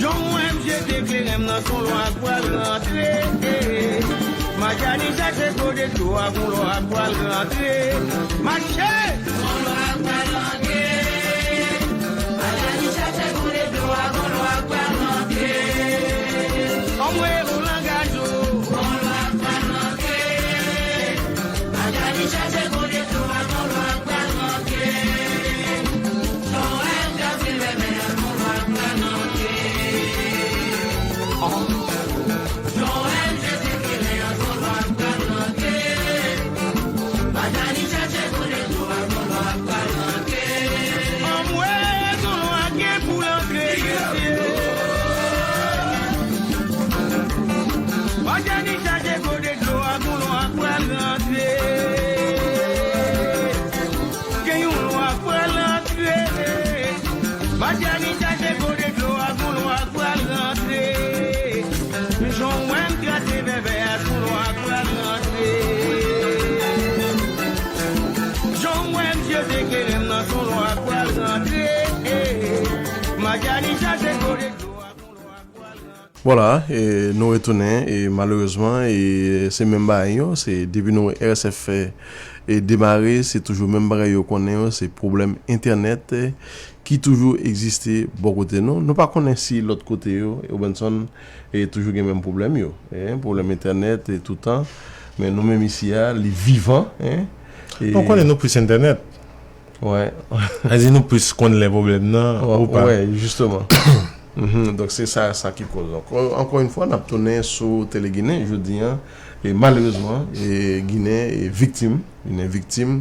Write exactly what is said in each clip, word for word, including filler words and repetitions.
Jan w wè m jete kleren m nan, se yon lwa k pral rantre. Madjani chache kote dlo a, gon lwa k pral rantre. Mache! Gon lwa k pral rantre. Madjani chache kote dlo a, gon lwa k pral rantre. Anmwe, gon langaj ou. Gon lwa k pral rantre. Madjani chache kote dlo a, gon lwa k pral rantre. Madjani chache kote dlo a, gon lwa k pral rantre. Gen yon lwa k pral rantre. Madjani chache kote dlo a, gon lwa k pral rantre. Jan w wè m trase vèvè a, se yon lwa k pral rantre. Jan w wè m jete kleren m nan, se yon lwa k pral rantre. Madjani chache kote dlo a, gon lwa k pral rantre. Vwala, e, nou retounen, e malerezman, e, se menm bagay yo, se depi nou R S F, e, demare, se toujou menm bagay yo konnen yo, se pwoblèm entènèt, e, ki toujou egziste bò kote nou. Nou pa konnen si lòt kote yo, Robinson, e, toujou gen menm pwoblèm yo, e, pwoblèm entènèt, e, toutan, men nou menm isi a, li vivan, e, e, nou konnen nou plis entènèt. Wè. Sa di nou plis konn lè pwoblèm nan ou pa. Wè, jisteman. Mhm, donk, se sa, sa ki koz. Donk, ankò yon fwa, n ap tounen sou Tele Ginen jodi a. E malerezman, e Ginen, e viktim, Ginen viktim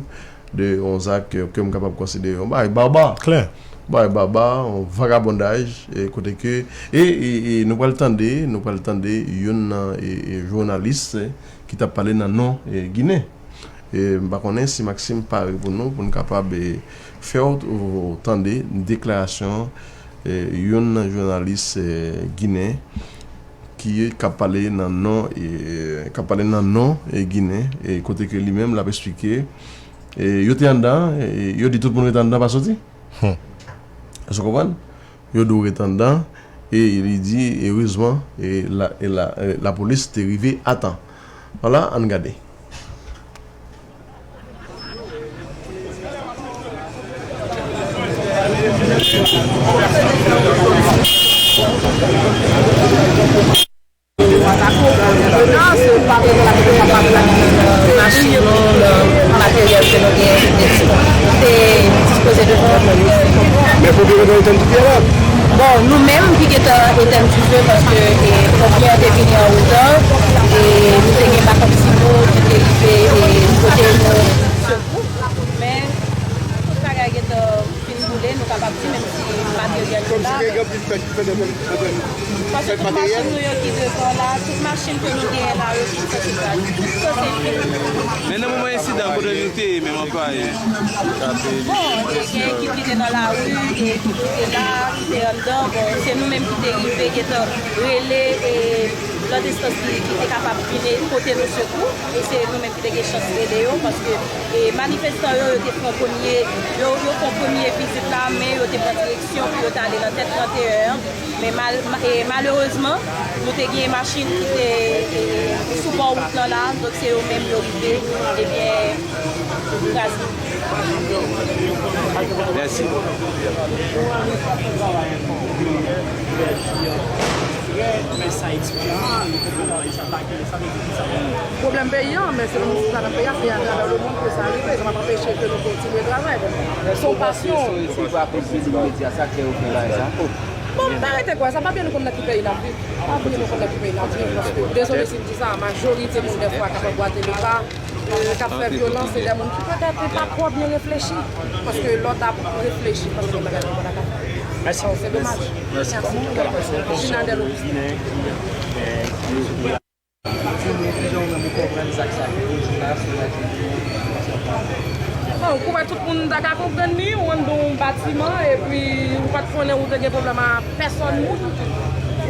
de yon zak ke, ke m kapab konsidere yon bagay baba. Klè. Bagay baba, yon vagabondaj, e kote ke, e, e, e nou pral tande, nou pral tande youn nan, e, e jounalis, e, ki t ap pale nan non, e, Ginen. E, m pa konnen si Maxime pare pou nou, pou n kapab, e, fè w, w tande deklarasyon, e, youn nan jounalis, e, ginen ki, k ap pale nan non, e, k ap pale nan non, e, Ginen, e, kote ke li menm l ap esplike, e, yo te anndan, e, yo di tout moun ret anndan, pa soti. Hmm. Èske w konprann? Yo di w ret anndan, e li di, erezman, e la, e la, e lapolis te rive a tan. Vwala, ann gade. Machin nou, nan materyèl ke nou genyen, te dispoze devan. Men pwopriyetè yo te anndan la. Bon, nou menm ki gentan etenn dife, paske, e, ponpye an te vini an reta, e nou te gen bakòp sipò ki te rive, e, pote nou sekou. Men, tout bagay gentan fin boule, nou kapab di, menm si materyèl yo la. Paske tout machin nou yo ki devan la, tout machin ke nou genyen la, yo tout soti kraze. Tout soti. Men nan moman ensidan, kote nou te ye menm anplwaye? Bon, e gen ekip ki te nan lari, gen ekip ki te la, ki te anndan. Bon, se nou menm ki te rive gentan rele, e, lòt enstans ki, ki te kapab vin pote nou sekou. E se nou menm ki te gen chans rele yo, paske, e, manifestan yo, yo te pran premye, yo, yo pran premye vizit la, men yo te pran direksyon pou yo t ale nan tèt trannteyen an. Men mal-, ma-, e, malerezman, nou te gen machin ki te, e, sou bò wout lan la, donk se yo menm yo rive, ebyen, kraze. Mèsi. Pwoblèm peyi an, men se nou menm ki pa nan peyi a, se atravè lemonn ke sa rive, sa p ap anpeche ke nou kontinye travay. Donk, se yon pasyon. Se pa akoz de medya sa ke yo fè bagay sa? Bon, m pa rete kwè sa, pa byen nou konn nan ki peyi n ap viv. Pa byen nou konn nan ki peyi n ap viv, paske, dezole si m di sa, majorite moun dèfwa kapab bwate le pa, e, k ap fè vyolans, se de moun ki petèt pa twò byen reflechi. Paske lè w ta reflechi, paske gen bagay nou pa ta ka fè. Mèsi. Se domaj. Mèsi. Mèsi. Bon, ou wè tout moun ta ka konprann li, ou anndan yon batiman, epi ou pa t konnen ou te gen pwoblèm a pèsòn moun.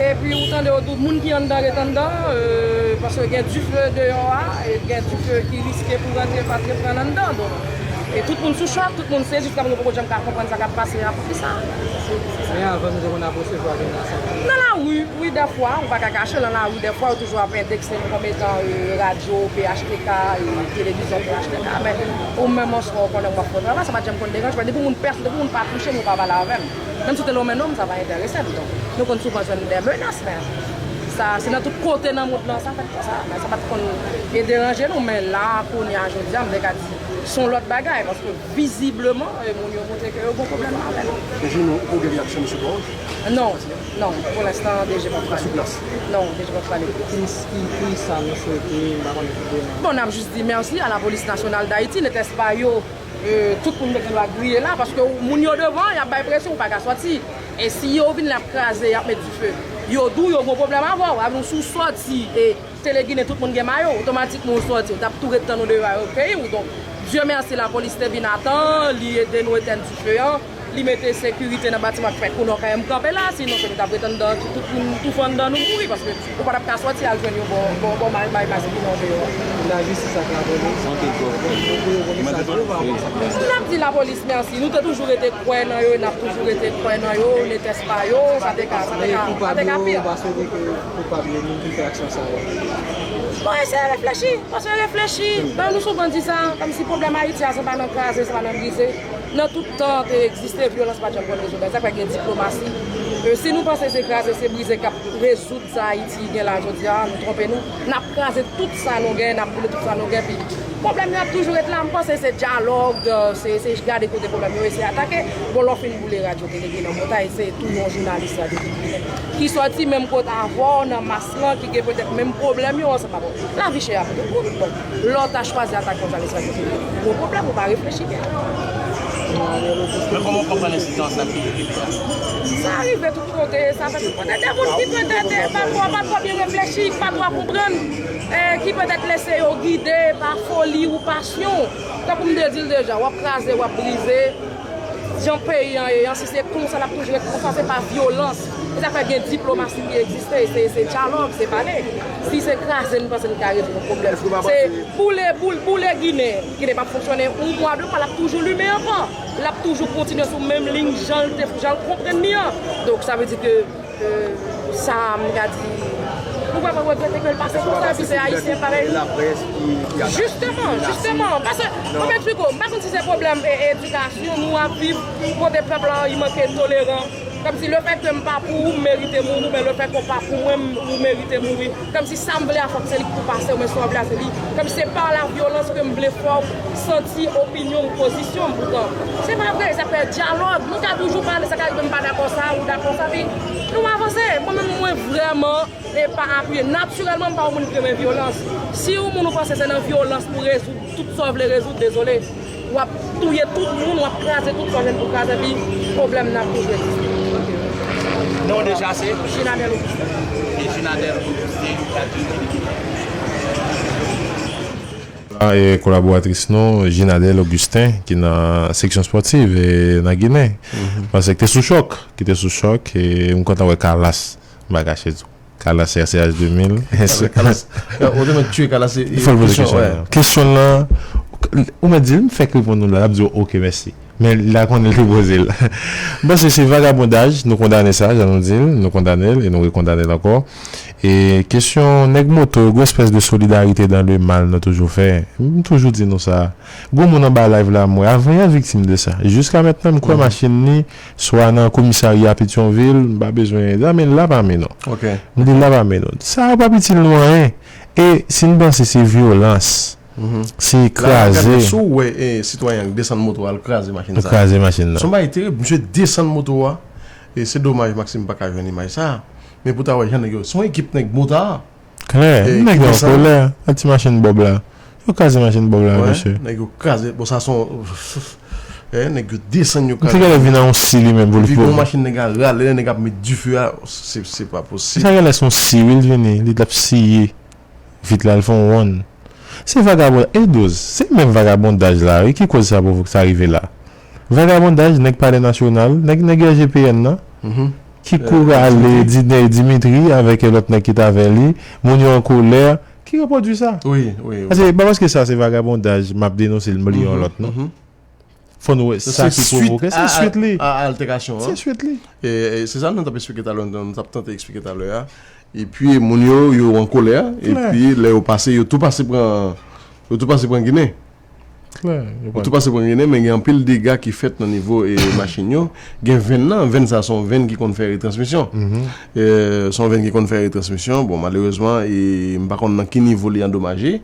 Epi ou tande yo di w moun ki anndan ret anndan, e, paske gen dife deyò a, e gen dife ki riske pou rantre, pa t ret pran anndan. Donk, E tout moun sou chòk, tout moun sezi, jiska prezan nou poko janm ka konprann sa k ap pase a. Poukisa? Se, se sa. Men avan, nou te konn apresevwa gen nan sa. Nan lari, wi, dèfwa, ou pa ka kache, nan lari, dèfwa, yo toujou ap endekse nou kòm etan, e, radyo, P H T K, e, televizyon, P H T K, men ou menm, an swa, ou konnen w ap fè yon travay, sa pa t janm konn deranje mwen. Depi moun pèsonn, depi moun pa touche m, ou pa pale avè m. Menm si w te lonmen non m, sa pa enterese m. Donk, nou konn souvan jwenn de menas, men sa, se nan tout kote nan mond lan, sa fèt konsa. Men sa pa t konn e deranje nou, men la, kounye a, jodi a, m te ka di, se yon lòt bagay, paske vizibleman, e, moun yo montre ke yo gon pwoblèm avè nou. D G, nou, ou gen reyaksyon misye bò? Non, non, pou lenstan, D G pa pale. Sou plas? Non, D G pa pale. Ki, ki, ki sa nou swete, m pa konnen ki demen. Bon, n ap jis di mèsi a la Polis Nasyonal d Ayiti, n'était-ce pas yo, e, tout moun te gen dwa griye la, paske moun yo devan, y ap bay presyon, ou pa ka sòti. E si yo vin la, y ap kraze, y ap met dife. Yo di w yo gon pwoblèm avè w, avè w si w sòti, e, Tele Ginen, tout moun gen mayo, otomatikman ou sòti, ou t ap tou ret tann ou deyò a peyi w. Donk, Dye mèsi, lapolis te vin a tan, li ede nou etèn dife an, li mete sekirite nan batiman k fè kounè w kanmenm kanpe la, sinon ke nou t ap ret anndan, tout moun toufe anndan nou mouri, paske ou pa t ap ka sòti al jwenn yo bò, bò, bò may, may maskilin deyò a. Lajistis ak lapolis. Anpil pwoblèm. N ap di lapolis mèsi, nou te toujou rete kwè nan yo, n ap toujou rete kwè nan yo, n'était-ce pas yo, sa te ka, sa te ka, sa te ka pi. Koupab yo, pa swete ke koupab yo, moun ki fè aksyon sa yo. Bon, eseye reflechi, paske reflechi, bon, nou souvan di sa, kòmsi pwoblèm Ayiti a, se pa nan kraze, se pa nan brize. Nan tout tan te egziste, vyolans pa t janm konn rezoud bagay. Sa fè gen diplomasi. E, si nou panse se kraze, se brize k ap rezoud sa Ayiti gen la jodi a, nou twonpe nou. N ap kraze tout sa nou gen, n ap boule tout sa nou gen, pi pwoblèm yo ap toujou ret la. M panse se dyalòg, se, se gade kote pwoblèm yo, eseye atake. Bon, lè w fin boule radyo, tele, gen nan montay, se tou yon jounalis radyo ki sòti menm kot avè w nan mas lan, ki gen petèt menm pwoblèm yo ansanm avè w. Lavi chè ap doubout. Bon, lè w ta chwazi atak konsa, lespè se gwo pwoblèm, ou pa reflechi byen. Men kòman w konprann ensidans nan ki rive a? Sa rive tout kote, sa fè tout kote. De moun ki petèt, e, pa twò, pa twò byen reflechi, pa twò konprann, e, ki petèt lese yo gide pa foli ou pasyon. Tankou m te di l deja, w ap kraze, w ap brize. Jan peyi an ye an, si se konsa l ap toujou ret konsa, se pa vyolans. Se sa k fè gen diplomasi ki egziste, se, se dyalòg, se pale. Si se kraze, n panse n ka rezoud yon pwoblèm. Se boule, boule, boule Ginen. Ginen p ap fonksyone yon mwa, de mwa, l ap toujou limen ankò. L ap toujou kontinye sou menm liy jan l te, jan l konprann li an. Donk, sa vle di ke E, sa, m ka di, nou vrèman regrete ke l pase konsa, epi se Ayisyen parèy nou. Jisteman, jisteman, paske, pou m eksplike w, m pa konn si se pwoblèm, e, edikasyon nou ap viv, kote pèp la, li manke toleran. Kòmsi lefètke m pa pou ou, m merite mouri, oubyen lefètke w pa pou mwen, m, ou merite mouri. Kòmsi sa m vle a fòk se li k pou pase, oubyen sa w vle a se li. Kòmsi se pa la vyolans ke m vle fè w santi opinyon m, pozisyon m. Poutan, se pa vre, se afè dyalòg. Nou ka toujou pale, sa ka rive m pa dakò sa, ou dakò sa, pi nou avanse. Mwen menm, mwen vrèman, e, pa apiye. Natirèlman, m pa yon moun ki renmen vyolans. Si yon moun ou panse se nan vyolans pou rezoud tout sa w vle rezoud, dezole. W ap touye tout moun, w ap kraze tout sa w jwenn pou kraze, epi pwoblèm nan ap toujou egziste. Non w deja se? Jinadèl Augustin. E Jinadèl Augustin, ki ap dirije lekip la. A, e kolaboratris nou, Jinadèl Augustin, ki nan seksyon spòtiv, e, nan Ginen. Paske ki te sou chòk, ki te sou chòk, e m kontan wè Kalas, m pa kache di w. Kalas R C H de mil. Kalas. Ou te mèt tiye Kalas, e, fò l poze kesyon an. Kesyon lan, ou mèt di l, m fèk reponn ou la, l ap di w, "Ok, mèsi." Men la konnen l te poze l. M panse se vagabondaj, nou kondane sa, jan nou di l, nou kondane l e nou rekondane l ankò. E kesyon nèg moto, gwo espès de solidarité dans le mal nou toujou fè. M toujou di nou sa. Gwo moun anba live la, m wè, avan yè viktim de sa. Jiska mentnan, m kwè machin li, swa nan komisarya Petyonvil, m pa bezwen, zanmi l la pami nou. M di l la pami nou. Sa yo p ap itil nou anyen. E si n panse se vyolans, se kraze. Sou wè, e, sitwayen an desann moto a, l kraze machin sa. L kraze machin nan. Se yon bagay terib, misye desann moto a. E se domaj, Maxime pa ka jwenn imaj sa. Men pou ta wè jan nèg yo, se yon ekip nèg motard. Klè, nèg yo an kolè, ak ti machin Bob la. Yo kraze machin Bob la, mesye. Nèg yo kraze, bon, sa se yon, e, nèg yo desann, yo kraze. Li te genlè vin a yon si li menm pou li. Epi gon machin nèg a rale, nèg ap met dife a, se, se pa posib. Sa genlè se yon si, wi, l vini, li t ap siye vit la, l fè yon wonn. Se vagabon, e douz, se menm vagabondaj la, wi, ki koz sa pwovok sa rive la. Vagabondaj, nèg Palè Nasyonal, nèg, nèg R G P N nan, ki kouri ale Di-, Dimitri avèk lòt nèg ki t avè li, moun yo an kolè, ki repwodui sa. Wi, wi, wi. Paske, pa paske sa se vagabondaj, m ap denonse l, m li yon lòt, non. Fò nou wè sa ki pwovoke, se swit li. A altèkasyon an. Se swit li. E, e se sa nou t ap eksplike talè, nou t ap tante eksplike talè a. Epi moun yo, yo an kolè, epi lè yo pase, yo tou pase pran, yo tou pase pran Ginen. Yo tou pase pran Ginen, men gen anpil dega ki fèt nan nivo e machin yo. Gen venn nan, venn sa se yon venn ki konn fè retransmisyon. E, se yon venn ki konn fè retransmisyon. Bon, malerezman, e, m pa konn nan ki nivo li andomaje.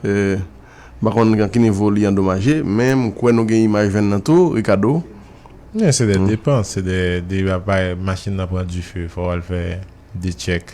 E, m pa konn nan ki nivo li andomaje, men m kwè nou gen imaj venn nan tou, Ricardo. Men se de depans, se de, de apay, machin nan pran dife, fò w al fè de tchèk,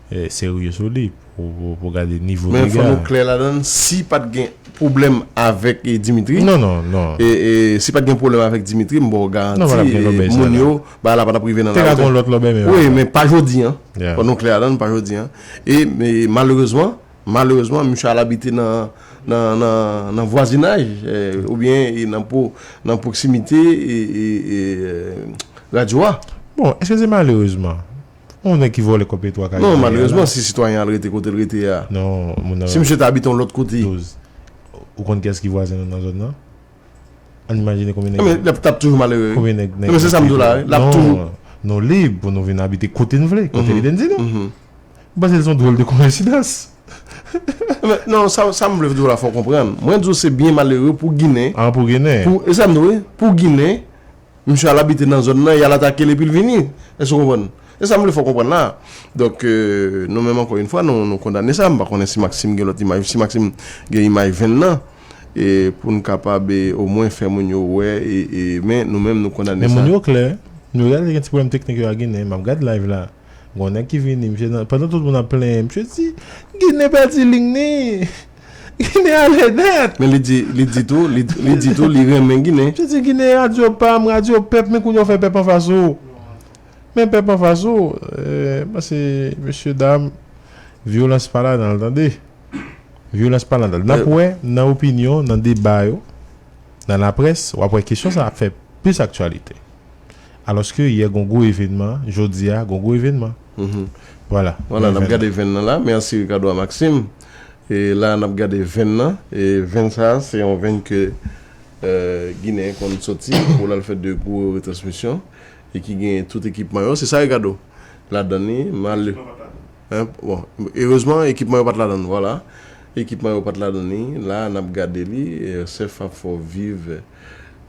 e, serye sou li pou, pou, pou gade nivo dega. Men fò nou klè ladan, si pa t gen pwoblèm avèk, e, Dimitri. Non, non, non. E, e si pa t gen pwoblèm avèk Dimitri, m ba w garanti, e, moun yo, bagay la pa t ap rive nan lawotè. Te ka gon lòt lòbè, men wi, men pa jodi an. Fò nou klè ladan, pa jodi an. E, men malerezman, malerezman, misye al abite nan, nan, nan, nan vwazinaj, e, oubyen e nan po, nan pwoksimite e, e, e, e, radyo a. Bon, èske se malerezman? Yon nèg ki vòlè kòb petwa ka... Non, malerezman, si sitwayen al rete kote l rete a. Non, moun nan... Si misye ta abite yon lòt kote. Ou konn kiyès ki vwazen nou nan zòn nan? Ann imajine konbyen nèg... Men l ap, t ap toujou malere. Konbyen nèg, nèg... Men se sa m di w la, wi. L ap toujou... Non, nou lib pou nou vin abite kote n vle, kote lide n di nou. M panse se yon dwòl de koyensidans. Men, non, sa, sa m vle di w la, fò w konprann. Mwen di w se byen malere pou Ginen. Ah, pou Ginen. Pou, e sa m di w, wi, pou Ginen, misye al abite nan zòn nan, y al atake l epi l vini. Èske w konprann? E sa m vle fè w konprann la. Donk, e, nou menm, ankò yon fwa, nou, nou kondane sa. M pa konnen si Maxime gen lòt imaj, si Maxime gen imaj venn nan, e, pou n kapab, e, omwen fè moun yo wè, e, e, men nou menm, nou kondane sa. Men moun yo klè. Nou gade gen ti pwoblèm teknik yo a Ginen. M ap gade live la. Gon nèg ki vini, misye nan, pandan tout moun ap plenyen, misye di, Ginen pèdi liy ni. Ginen ale nèt. Men li di, li di tou, li, li di tou, li renmen Ginen. Misye di, Ginen radyo pa m, radyo pèp, men kounye a w fè pèp anfas ou. Men pèp anfas ou, e, m panse, mesye dam, vyolans pa ladan l, tande. Vyolans pa ladan l. N ap wè, nan opinyon, nan deba yo, nan laprès, w ap wè kesyon sa ap fè plis aktyalite. Alòske yè gon gwo evènman, jodi a gon gwo evènman. Vwala. Vwala, n ap gade venn nan la. Mèsi Ricardo a Maxime. E la, n ap gade venn nan. E venn sa a, se yon venn ke, e, Ginen konn soti pou l al fè de gwo retransmisyon e ki gen tout ekipman yo. Se sa, Ricardo? Ladan li, mal... Hein, bon, erezman, ekipman yo pa t ladan l, vwala. Ekipman yo pa t ladan li. La, n ap gade li, e, sèf ap fè w viv,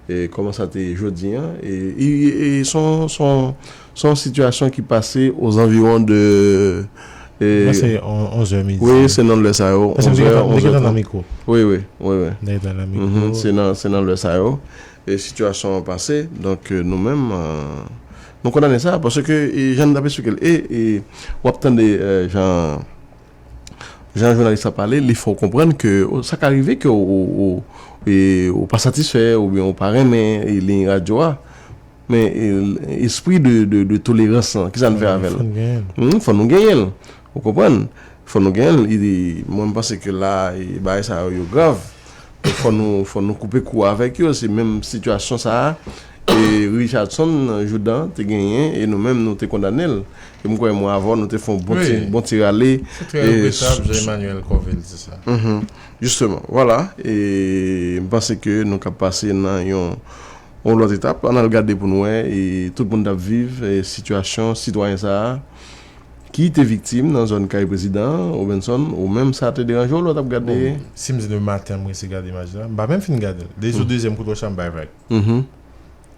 e, kòman sa te ye jodi a. E, e, e, e se yon, se yon, se yon sitiyasyon ki pase aux environs de, e, se on-, onz è midi. Wi, se nan lè sa yo, onz è, onz è trant. Wi, wi, wi, wi. Se nan, se nan lè sa yo. E sitiyasyon an pase. Donk, e, nou menm, e, nou kondane sa, paske, e, jan n t ap eksplike l, e, e, w ap tande, e, jan, jan jounalis la pale, li fè w konprann ke, o, sa ka rive ke w, w, w, e, w pa satisfè, oubyen w pa renmen, e, liy radyo a. Men, e, espri de, de, de tolerans lan, kisa n fè avè l? Fò n genyen l. Hmm, fò nou genyen l. Ou konprann? Fò nou genyen l. E, mwen, m panse ke la, e, bagay sa yo, yo grav. Fò nou, fò nou koupe kou avèk yo. Se menm sitiyasyon sa a, e, Richardson Joudan te genyen, e nou menm, nou te kondane l. E m kwè, mwen avè w, nou te fè yon bon ti, bon ti rale. Se trè regrettab, jan Emmanuel Corville di sa. Jisteman, vwala. E m panse ke nou ka pase nan yon, yon lòt etap. Ann al gade pou n wè, e tout moun t ap viv, e sitiyasyon sitwayen sa a, ki te viktim nan zòn kay prezidan an, Robenson, ou menm sa te deranje w lè w t ap gade? Bon, si m di demen maten, m resi gade imaj la. M pa menm fin gade l. Depi sou dezyèm kout wòch la, m bay vag.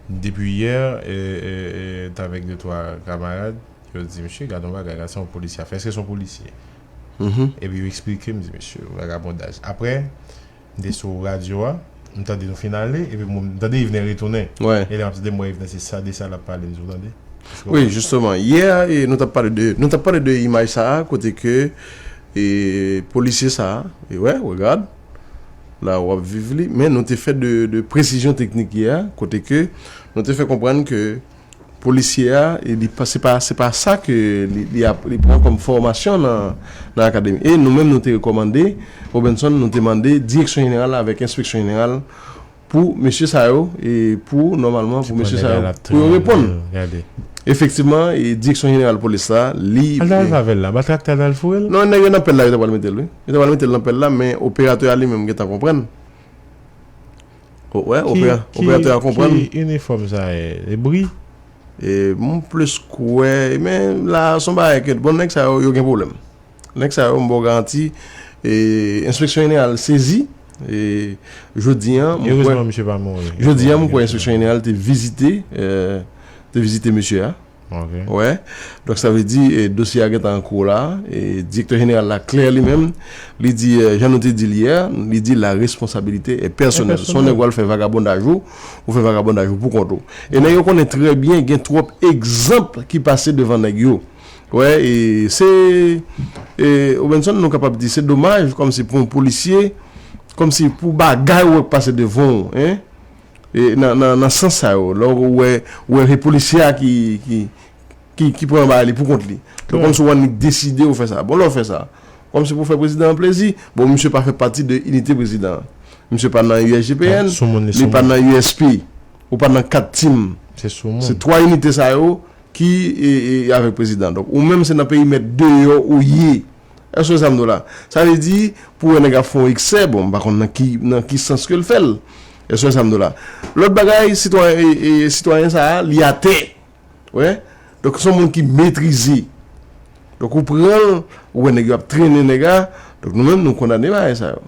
Depi yè, e, e, e, m t avèk de twa kamarad, yo di, "Mesye, gade yon bagay la, se yon polisye ap fè. Èske se yon polisye?" Epi yo eksplike m, di, "Mesye, vagabondaj." Apre, m te sou radyo a, m tande nou fin ale, epi m tande Yvener retounen. E lè m ap tande, m wè Yvener se sa, de sa l ap pale, m di, "Ou tande?" Wi, jisteman, yè, e, nou t ap pale de, nou t ap pale de imaj sa a, kote ke, e, polisye sa a, e, wè, regad, la w ap viv li, men nou te fè de, de presizyon teknik yè, kote ke nou te fè konprann ke polisye a, e li pa, se pa, se pa sa ke li, li ap, li pran kòm fòmasyon nan, nan akademi. E nou menm, nou te rekòmande, Robenson, nou te mande Direksyon Jeneral avèk Enspeksyon Jeneral pou mesye sa yo, e pou, nòmalman, pou mesye sa yo, pou yo reponn. Efektivman, e Direksyon Jeneral Polis la, li... Al ta al avè l la, ba traktè al foure l? Non, nèg yo nan pèl la, yo ta pral mete l, wi. Yo ta pral mete l nan pèl la, men operatè a li menm gentan konprann. Wè, operatè a konprann. Ki inifòm sa ye? E bri? E, m plis kwè, men la, se yon bagay ke, bon, nèg sa yo, yo gen pwoblèm. Nèg sa yo, m ba w garanti, e, enspeksyon jeneral sezi, e, jodi a, m kwè, jodi a, m kwè enspeksyon jeneral te vizite, e, te vizite mesye a. Wè. Donk, sa vle di, e, dosye a gentan an kou la. E, direktè jeneral la klè li menm. Li di, e, jan nou te di l yè, li di la responsabilité est personnelle. Se yon nèg w al fè vagabondaj ou, ou fè vagabondaj ou pou kont ou. E nèg yo konnen trè byen, gen twòp egzanp ki pase devan nèg yo. Wè, e se, e, Robenson, nou kapab di, se domaj, kòmsi pou yon polisye, kòmsi pou bagay ou wè k pase devan w, en. E nan, nan, nan sans sa yo, lè w wè, wè se polisye a ki, ki, ki, ki pran bagay li pou kont li. Donk, kòmsi w annik deside ou fè sa. Bon, lè w fè sa, kòmsi pou fè prezidan an plezi, bon, misye pa fè pati de inite prezidan an. Misye pa nan U S G P N, li pa nan U S P, ou pa nan kat tim. Se twa inite sa yo ki, e, e, avèk prezidan. Donk, ou menm se nan perimèt deyò ou ye. Èske w sa m di w la? Sa vle di, pou wè nèg ap fè yon eksè, bon, m pa konn nan ki, nan ki sans ke l fè l. Èske w sa m di w la? Lòt bagay, sitwayen, e, e, sitwayen sa a, li atè. Wè? Donk, se yon moun ki metrize. Donk, ou pran l, ou wè nèg yo ap trennen nèg la. Donk, nou menm, nou kondane bagay sa yo.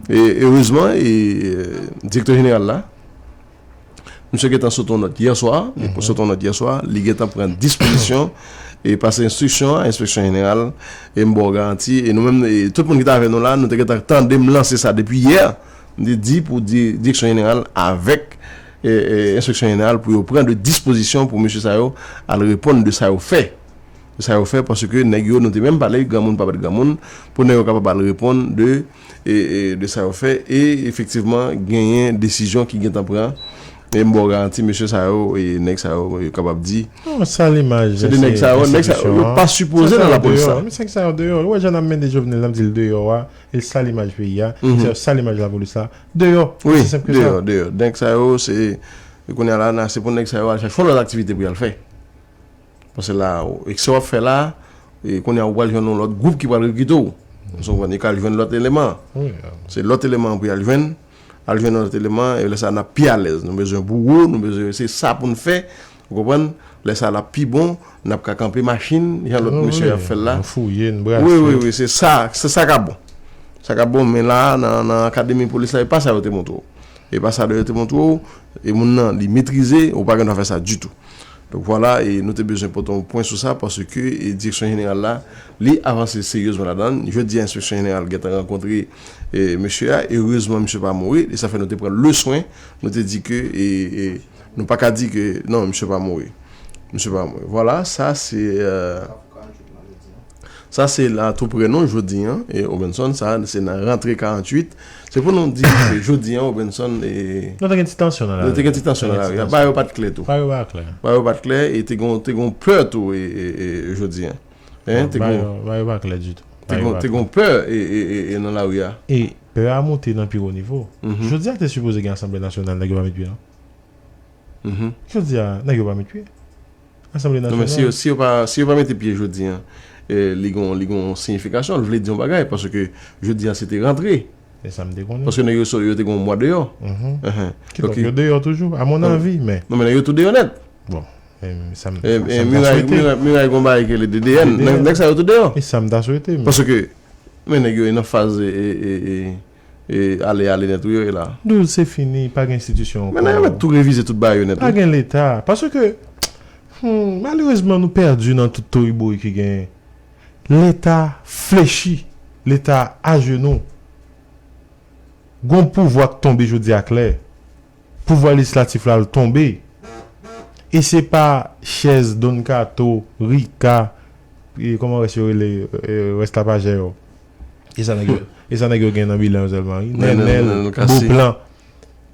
E, erezman, e, e, direktè jeneral la, misye gentan sot yon nòt yè swa, li sot yon nòt yè swa, li gentan pran dispozisyon e pase enstriksyon a enspeksyon jeneral, e m ba w garanti, e nou menm, e tout moun ki t avè nou la, nou te gentan tande m lanse sa depi yè, m te di pou di, direksyon jeneral avèk, e, e, enspeksyon jeneral pou yo pran de dispozisyon pou mesye sa yo al reponn de sa yo fè. Sa yo fè, paske nèg yo, nou te menm pale, granmoun pa bat granmoun, pou nèg yo kapab al reponn de, e, e, de sa yo fè, e efektivman, genyen desizyon ki gentan pran, e m ba w garanti, mesye sa yo, e nèg sa yo, yo kapab di, non, sal imaj, se de nèg sa yo, nèg sa yo, yo pa sipoze nan lapolis sa. Nèg sa yo deyò, ou wè jan n ap mennen Jovenel, n ap di l deyò a, e l sal imaj peyi a, nèg sa yo sal imaj lapolis la, deyò, osi senp ke sa. Deyò, deyò. Nèg sa yo, se, kounye a la, se pou nèg sa yo al chache yon lòt aktivite pou y al fè. Paske la, eksè w ap fè la, e kounye a ou pral jwenn yon lòt gwoup ki pral rekite w. Ou konprann? E k al jwenn lòt eleman. Se lòt eleman an pou y al jwenn, al jwenn lòt eleman, e lè sa a n ap pi alèz. Nou bezwen bouwo, nou bezwen, se sa pou n fè. Ou konprann? Lè sa a l ap pi bon, n ap ka kanpe machin, jan lòt mesye yo ap fè l la. Nou fouye, nou brase. Wi, wi, wi, se sa, se sa k ap bon. Sa k ap bon, men la, nan, nan akademi polis la, e pa sa yo te montre w. E pa sa yo te montre w, e moun nan, li metrize, ou pa gen dwa fè sa ditou. Donk, vwala, e nou te bezwen pote yon pwen sou sa, paske, e, direksyon jeneral la, li avanse seryezman ladan l. Jodi a, enspeksyon jeneral gentan rankontre, e, mesye a. Erezman, misye pa mouri, e sa fè nou te pran le swen, nou te di ke, e, e, nou pa ka di ke, non, misye pa mouri. Misye pa mouri. Vwala, sa se, e, Sa se la tou pre nou jodi a, e Robenson, sa se nan rantre karanntuit. Se pou nou di ke jodi a, Robenson, e, nou te gen ti tansyon nan lari. Nou te gen ti tansyon nan lari. Ba yo pa t klè tou. Ba yo pa t klè. Ba yo pa t klè, e te gon, te gon pè tou, e, e, e, jodi a. Hein, te gon, ba yo pa klè ditou. Te gon, te gon pè, e, e, e, e nan lari a. E pè a monte nan pi wo nivo. Jodi a te sipoze gen asanble nasyonal, nèg yo pa met pye non. Jodi a, nèg yo pa met pye. Asanble nasyonal. Non, men si yo, si yo pa, si yo pa mete pye jodi a, e, li gon, li gon siyifikasyon, li vle di yon bagay, paske jodi a se te rantre. E sa m te konnen. Paske nèg yo, yo te gon mwa deyò. Kidonk, yo deyò toujou, a mon avi, men. Non, men nèg yo tou deyò nèt. Bon, e, sa m, e, sa m ta swete. Miray, Miray gon bagay ke le D D N. Nèg, nèg sa yo tou deyò. E sa m ta swete, men. Paske, men nèg yo nan faz, e, e, e, e, e, ale, ale nèt, wi, yo ye la. Douz, se fini, pa gen enstitisyon ankò. Men nèg yo mèt tou revize tout bagay yo nèt, wi. Pa gen Leta. Paske, hmm, malerezman, nou pèdi nan tout toriborik ki genyen. Leta flechi, Leta ajenou. Gon pouvwa k tonbe jodi a klè. Pouvwa lejislatif la, l tonbe. E se pa chèz Don Kato, Rika, e kòman rès yo rele, e, rès tapajè yo? E sa nèg yo, e sa nèg yo gen nan bilan yo sèlman, wi. Nènèl, Nènèl, Nènèl Cassy. Beauplan.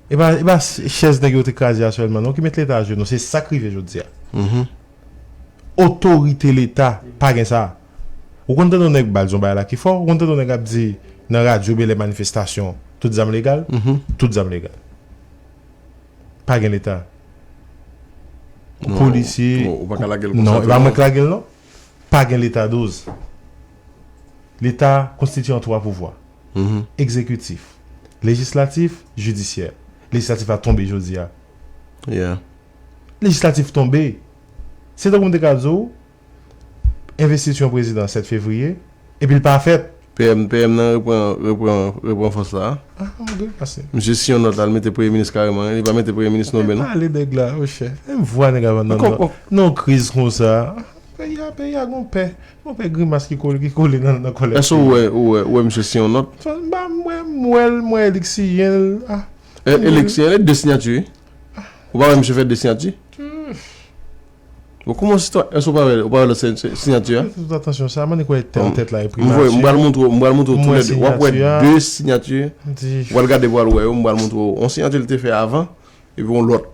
E pa, e pa chèz nèg yo te kraze a sèlman, non, ki met Leta ajenou. Se sa k rive jodi a. Otorite Leta, pa gen sa. Ou konn tande yon nèg ba l di yon bagay la ki fò, ou konn tande yon nèg ap di nan radyo oubyen lè manifestasyon, tout zam legal? Tout zam legal. Pa gen Leta. Non, polisye, ou, ou pa ka lage l konsa tou, non. Non, e pa mwen k lage l, non. Pa gen Leta douz. Leta konstitiye an twa pouvwa. Egzekitif, lejislatif, jidisyè. Lejislatif la tonbe jodi a. Yeah. Lejislatif tonbe. Se tankou m te ka di w, envestiti yon prezidan sèt fevriye, epi l pa fèt. P M, P M nan repran, repran, repran fòs la. Ah, m grimasen. Misye siyen yon nòt la, l mete premye minis kareman, li pa mete premye minis nonbe, non. Pale nèg la, monchè. Menm vwa nèg la nan, nan, nan kriz konsa. Peyi a, peyi a gon pè. Gon pè grimas ki kole, ki kole nan, nan kòlèg. Èske ou wè, ou wè, ou wè misye siyen yon nòt? M pa, m wè, m wè l, m wè li k siyen l. Ah. E, e li k siyen, e de siyati, wi. Ou pa wè misye fè de siyati? Bon, kòman sitwa-, èske ou pa wè, ou pa wè lòt si-, si-, siyati a? Tout atansyon sa, mande kwè tè an tèt la e primati. M voye, m pral montre w, m pral montre w tou lè de. W ap wè de siyati. Ou pral gade pou w al wè yo, m pral montre w yon siyati li te fè avan, epi yon lòt.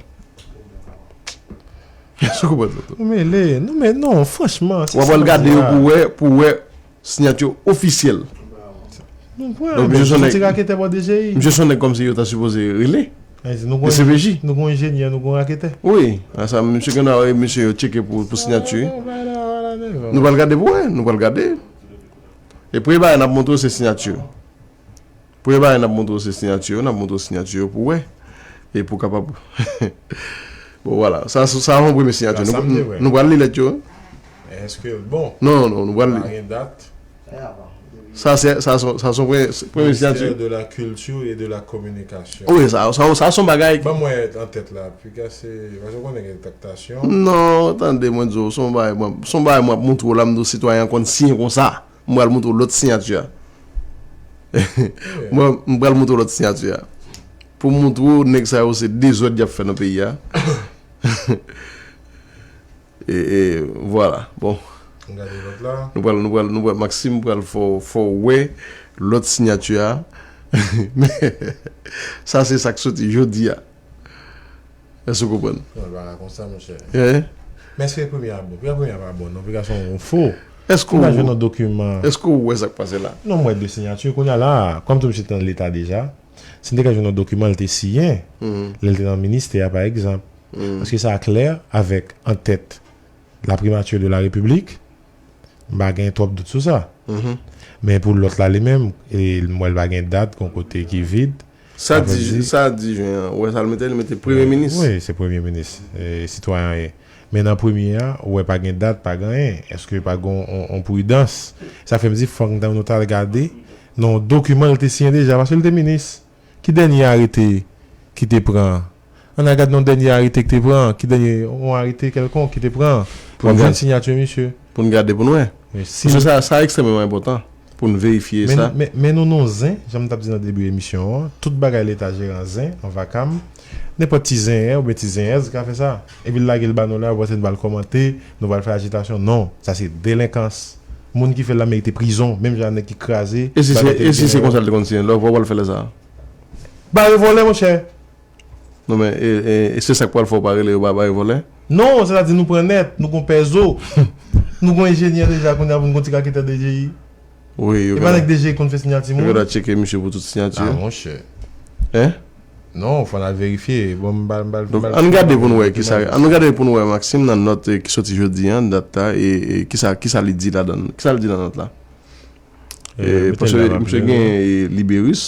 Èske ou konprann sa? Ou mele, non, men non, franchman, w ap pral gade yo pou wè, pou wè siyati ofisyèl. Nou pran, donk, misye se yon nèg, misye se yon nèg kòmsi yo ta sipoze rele. D C P J. Nou gon enjenyè, nou gon raketè. Wi, a sa, misye gen dwa, misye yo tcheke pou, pou siyati. Nou pral gade pou wè, nou pral gade. E premye bagay n ap montre w se siyati. Premye bagay n ap montre w se siyati yo, n ap montre w siyati yo pou wè. E pou kapab. Bon, vwala. Sa, sa se yon premye siyati. Nou, nou pral li lèt yo. Èske l bon? Non, non, nou pral li. Pa gen dat. Sa se, sa se, sa se yon premye, premye siyati. Ministère de la Culture et de la Communication. Wi, sa, sa, sa se yon bagay. Ban mwen an tèt la, piga se, paske w konnen gen taktasyon. Non, tande, mwen di w, se yon bagay, mwen, se yon bagay mwen ap montre w la, m di w sitwayen an konn siyen konsa. M pral montre w lòt siyati a. Mwen, m pral montre w lòt siyati a. Pou m montre w, nèg sa yo se dezòd y ap fè nan peyi a. E, e, vwala. Bon. Nou gade lòt la. Nou pral, nou pral, nou pral, Maxime pral fè w, fè w wè lòt siyati a. Men, sa se sa k soti jodi a. Èske w konprann? Non, li pa la konsa, monchè. Eh? Men èske premye a bon? Piga premye a pa bon, non, piga se yon fo. Èske w, m pa jwenn yon dokiman. Èske w wè sa k pase la? Non, m wè de siyati. Kounye a la, kòm tou misye te nan Leta deja, si m te ka jwenn yon dokiman, l te siyen, lè l te nan ministè a, pa egzanp. Paske sa klè avèk antèt la Primature de la République, m pa gen twòp dout sou sa. Men pou lòt la, li menm, e, m wè l pa gen dat, gon kote ki vid. Sa di, sa di jen an, ou wè sa l mete, li mete premye minis. Wi, se premye minis, e, sitwayen an ye. Men nan premye a, ou wè pa gen dat, pa gen anyen. Èske pa gen on, on pridans? Sa fè m di, fòk nou t al gade nan yon dokiman l te siyen deja, paske l te minis. Ki dènye arete ki te pran? Ann al gad nan dènye arete ki te pran, ki dènye, yon arete kèlkonk ki te pran pou n jwenn siyati misye. Pou n gade, pou n wè. Paske sa, sa ekstrèmeman enpòtan pou n verifye sa. Men, men, men nou, nou zen, jan m t ap di nan debi emisyon an, tout bagay Leta jere an zen, an vakam. Nenpòt ti zenyè oubyen ti zenyèz ka fè sa. Epi l lage l ba nou la, ou panse n pral kòmante, nou pral fè ajitasyon. Non, sa se delenkans. Moun ki fè l la merite prizon, menm jan nèg ki kraze. E si se, e si se konsa l te konn siyen, lè w pral fè lè sa a? Bare vòlè, monchè. Non, men, e, e, e se sa k pral fè w pa rele yo ba, bare vòlè? Non, sètadi nou pran nèt, nou gon pèzo. Nou gon enjenyè deja kounye a pou n gon ti raketè D G I. Wi, yo. E pa nèg D G I konn fè siyati moun. Yo ta tcheke misye pou tout siyati. Ah, monchè. Hein? Non, fò n al verifye. Bon, m pa, m pa, m pa. Donk, ann gade pou n wè kisa, ann gade pou n wè Maxime nan nòt, eh, ki soti jodi an, dat la, e, e kisa, kisa li di ladan, kisa li di nan nòt la. Eh, paske misye gen, eh, Liberis,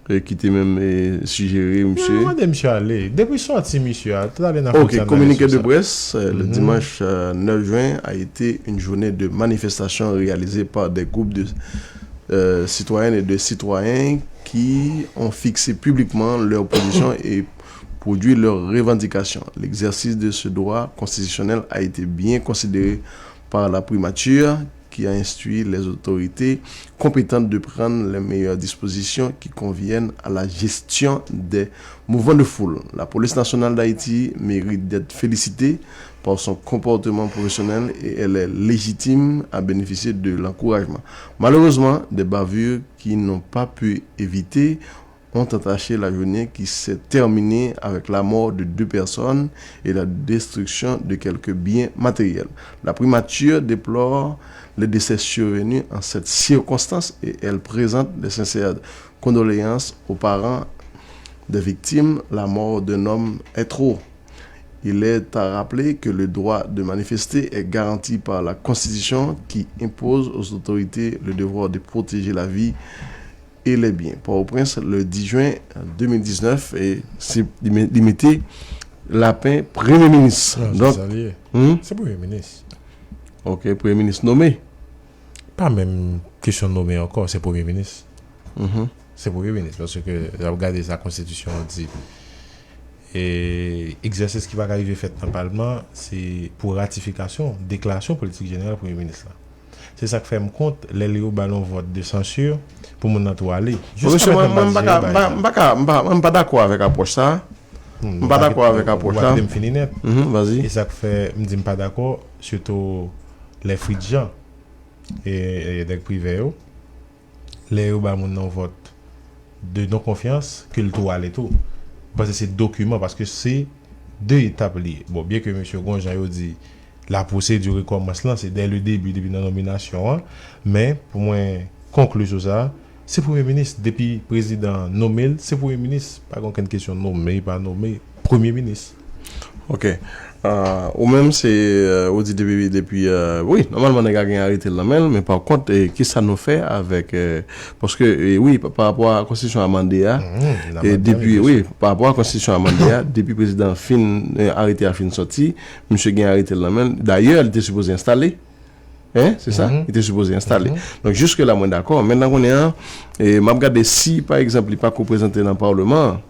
eh, ki te menm, eh, sijere misye. Yo mande misye ale. Depi sòti misye a, tout ale nan fòt. Ok, communiqué de presse, euh, le dimanche, euh, neuf juin a été une journée de manifestation réalisée par des groupes de, euh, citoyennes et de citoyens qui ont fixé publiquement leur position et produit leurs revendications. L'exercice de ce droit constitutionnel a été bien considéré par la primature qui a instruit les autorités compétentes de prendre les meilleures dispositions qui conviennent à la gestion des mouvements de foule. La Police nationale d'Haïti mérite d'être félicitée par son comportement professionnel et elle est légitime à bénéficier de l'encouragement. Malheureusement, des bavures qui n'ont pas pu éviter ont entaché la journée qui s'est terminée avec la mort de deux personnes et la destruction de quelques biens matériels. La primature déplore les décès survenus en cette circonstance et elle présente les sincères condoléances aux parents des victimes. La mort d'un homme est trop. Il est à rappeler que le droit de manifester est garanti par la Constitution qui impose aux autorités le devoir de protéger la vie et les biens. Port-au-Prince, le dix juin deux mille dix-neuf, e se li me- li mete Lapin premye minis. Non, se Donk, sa li ye. hmm? Se premye minis. Ok, premye minis nome. Pa menm kesyon nome ankò, se premye minis. Mhm. Se premye minis, paske lè w gade sa konstitisyon an di. E egzèsis ki pa ka rive fèt nan palman, se pou ratifikasyon, deklarasyon politik jeneral premye minis la. Se sa k fè m kont, lè li yo ba l yon vòt de sansi pou moun nan tou ale. Bon, mesye, mwen, mwen, m pa ka, m pa, m pa ka, m pa, m pa dakò avèk apwòch sa. M pa dakò avèk apwòch sa. M fini nèt. Mhm, vas-y. E sa k fè m di m pa dakò, sitou lè Fritz Jean e, e nèg Privè yo, lè yo ba moun nan vòt de non konfyans, ke l tou ale tou. M panse se dokiman, paske se de etap li ye. Bon, byen ke mesye Gonjan yo di la pwosedi rekòmans lan, se dè le debi, depi nan nominasyon an, men pou mwen konkli sou sa, se premye minis. Depi prezidan an nome l, se premye minis. Pa gen okenn kesyon nome, pa nome, premye minis. Ok. Ah, ou menm, se, euh, ou di depi, depi, euh, wi, nòmalman, nèg la gen arete l nan men l, men pa kont, e, kisa nou fè avèk, euh, paske, e, wi, pa, pa rapò a konstitisyon amande a, Mhm, e, depi, wi, pa rapò a konstitisyon amande a, depi prezidan fin, e, arete a fin sòti, misye gen arete l nan men l. Dayè, li te sipoze enstale. Hein, se sa? Li te sipoze enstale. Donk, jiske la, mwen dakò. Mentnan, kounye a, e, m ap gade si, pa egzanp, li pa ko prezante nan palman an,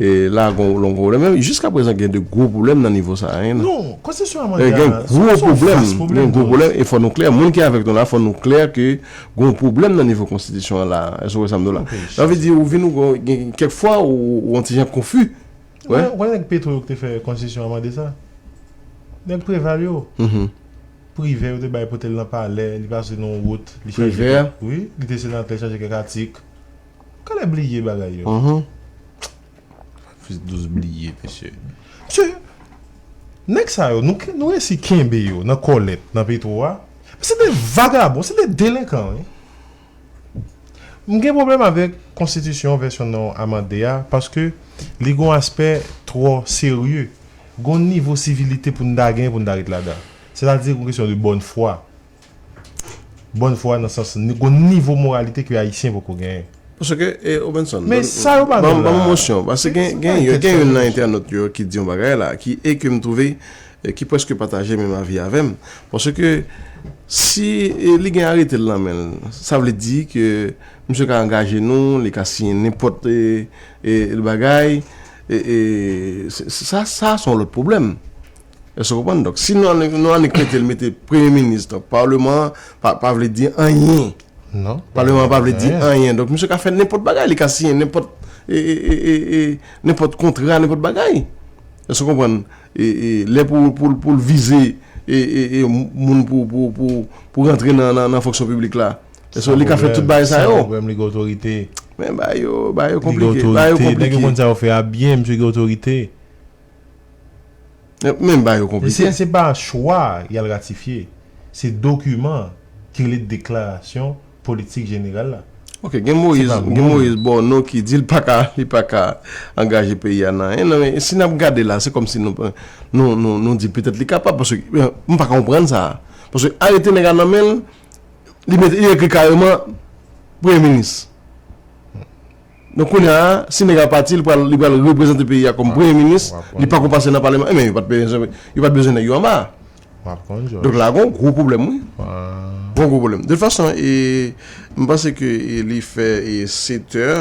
e la, gon, gon pwoblèm. Men jiska prezan, gen de gwo pwoblèm nan nivo sa a, hein. Non, konstitisyon E, amande gen a, gwo se yon pwoblèm, vas pwoblèm, gen gwo tou. Pwoblèm, e fò nou klè. Moun ki avèk nou la, fò nou klè ke gon pwoblèm nan nivo konstitisyon an la. Èske w wè sa m di w la? Ok, Sa vle di, ou vin, ou, gen, kèk fwa, ou, ou yon ti jan konfi. Ou wè, ou wè nèg Petwo yo ki te fè konstitisyon amande sa? Nèg Preval yo. Mhm. Privè yo te bay pote l nan palè, li pase nan yon wout, li chanje Privè? kèk, wi, li te senatè, li chanje kèk atik. Kalè bliye bagay yo. Mhm. Fis douz bliye, mesye. Mesye, nèg sa yo, nou, nou resi kenbe yo nan kòlèt, nan Petwo a. Se de vagabon, se de delenkan, wi. M gen pwoblèm avèk konstitisyon vèsyon non amande a, paske li gon aspè twò serye. Gon nivo sivilite pou n ta gen, pou n ta ret ladan. Sètadi, gon kesyon de bòn fwa. Bòn fwa nan sans, ni- gon nivo moralite ke Ayisyen poko genyen. Paske, e, Obenson, Men sa yo pa ban gen ban la. m yon mosyon. Paske gen, Se gen, pa gen, enkyèt gen sa youn nan yo. Entènòt yo ki di yon bagay la, ki, e ke m twouve, e ki prèske pataje menm avi avè m. Paske si, e, li gen arete l nan men l, sa vle di ke misye ka angaje nou, li ka siyen nenpòt, e, e, bagay, e, e, se- se- sa, sa se yon lòt pwoblèm. Èske w konprann? Donk, si nou annik, nou annik mete l, mete premye minis, donk, palman an pa, pa vle di anyen. Non. Palman an pa vle di anyen. Donk, misye ka fè nenpòt bagay. Li ka siyen nenpòt, e, e, e, e, e, nenpòt kontra, nenpòt bagay. Èske w konprann? E, e, lè pou, pou, pou l vize e, e, e, moun pou, pou, pou, pou rantre nan, nan, nan fonksyon piblik la. Èske li ka fè tout bagay sa yo? San pwoblèm, li gen otorite. Men bagay yo, bagay yo Li gen konplike. Bagay yo otorite. Nèg yo konplike. Konn sa yo fè a byen, misye gen otorite. Men bagay yo E konplike. se, se pa chwa y al ratifye. Se dokiman ki rele deklarasyon politik jeneral la. Ok, gen Moyiz, Se pa gen moun. Moyiz Bòno ki di l pa ka, li pa ka angaje peyi a nan anyen. Non, men si n ap gade la, se kòmsi nou, nou, nou, nou di petèt li kapab, paske, e, m pa ka konprann sa. Paske arete nèg la nan men l, li mete, li ekri kareman premye minis. Donk, kounye a, si nèg la pati, li pral, li pral reprezante peyi a kòm premye minis, li pa ko pase nan palman. E men, yo pa t bezwen, yo pa t bezwen nèg yo anba. W ap konn, Jòj. Donk, la, gon gwo pwoblèm, wi. Waw. Gon gwo pwoblèm. De tout fason, e, m panse ke, e, li fè, e, sèt è.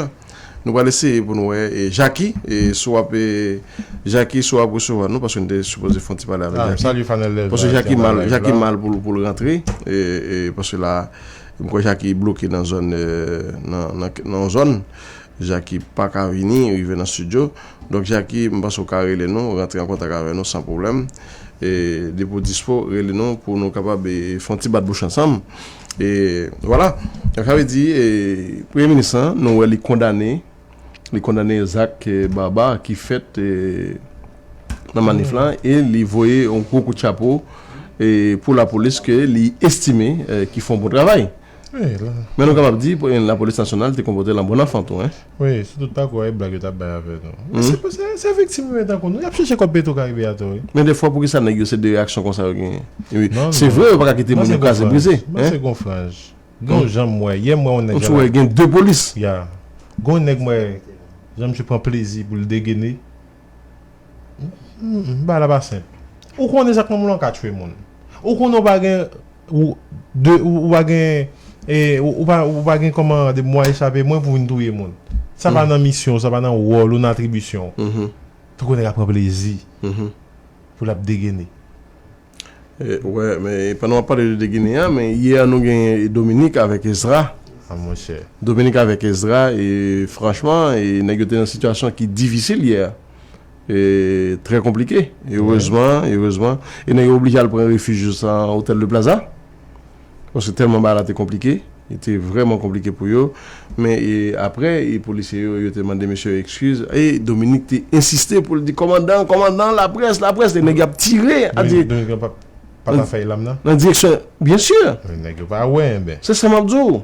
Nou pral eseye pou nou wè, e, Jackie, e, si w ap, e, Jackie, si w ap resevwa nou, paske nou te sipoze fè yon ti pale avèk Ah, Jackie. Salut Fanel Delva, Paske Jackie ki anba mal, live Jackie la. Mal pou, pou l rantre. E, e, paske la, m kwè Jackie bloke nan zòn, e, nan, nan, nan zòn. Jackie pa ka vini, rive nan estidyo. Donk, Jackie, m panse w ka rele nou, rantre an kontak avè nou san pwoblèm. E, depi w dispo, rele nou pou nou kapab, e, fè yon ti bat bouch ansanm. E, vwala. Donk, sa vle di, e, premye minis lan, nou wè li kondane, li kondane zak, e, baba ki fèt, e, nan manif lan, e li voye yon gwo kout chapo, e, pou lapolis ke li estime, e, ki fè yon bon travay. Wi, la. Men nou kapab di, pou lapolis nasyonal te konpòte l an bon anfan tou, hein. Wi, si tout pa kwè, blag yo t ap bay avè nou. Se, se, se viktim yo tankou nou. Y ap chèche kòb Petro Karibe a tou, wi. Men defwa, poukisa nèg yo se de reyaksyon konsa yo genyen? Wi. Non, Se non. Vre, yo pa ka kite moun yo kraze brize. Mwen se gon franj. Gen yon jan m wè, yè m wè yon nèg. Ou wè gen de polis. Ya. Gen yon nèg m wè, jan misye pran plezi pou l degene. Hmm, bagay la pa senp. Ou konnen sa k nan moun lan ka tchwe moun. Ou konnen ou pa gen, ou, de, ou, ou pa gen, e, ou, ou pa, ou pa gen kòman de mwa echape mwen pou vin touye moun. Sa pa nan misyon, sa pa nan wòl ou nan atribisyon. Tankou nèg la pran plezi pou l ap degene. E, wè, men pandan w ap pale de degene a, men yè nou gen Dominique avèk Ezra. A, monchè. Dominique avèk Ezra, e franchman, e nèg yo te nan sitiyasyon ki difisil yè a. E, trè konplike. Erezman, erezman. E nèg yo oblije al pran refij yo sa Hotel de Plaza. Paske tèlman bagay la te konplike. Li te vrèman konplike pou yo. Men, e, apre, e, polisye yo, yo te mande mesye yo ekskiz. E Dominique te ensiste pou l di, "Kòmandan, kòmandan, laprès, laprès." E nèg y ap tire. Dominique, Dominique pa, pa ta fè lam nan? Nan direksyon, byen si. Men nèg yo pa wè, enben. Se sa m ap di w.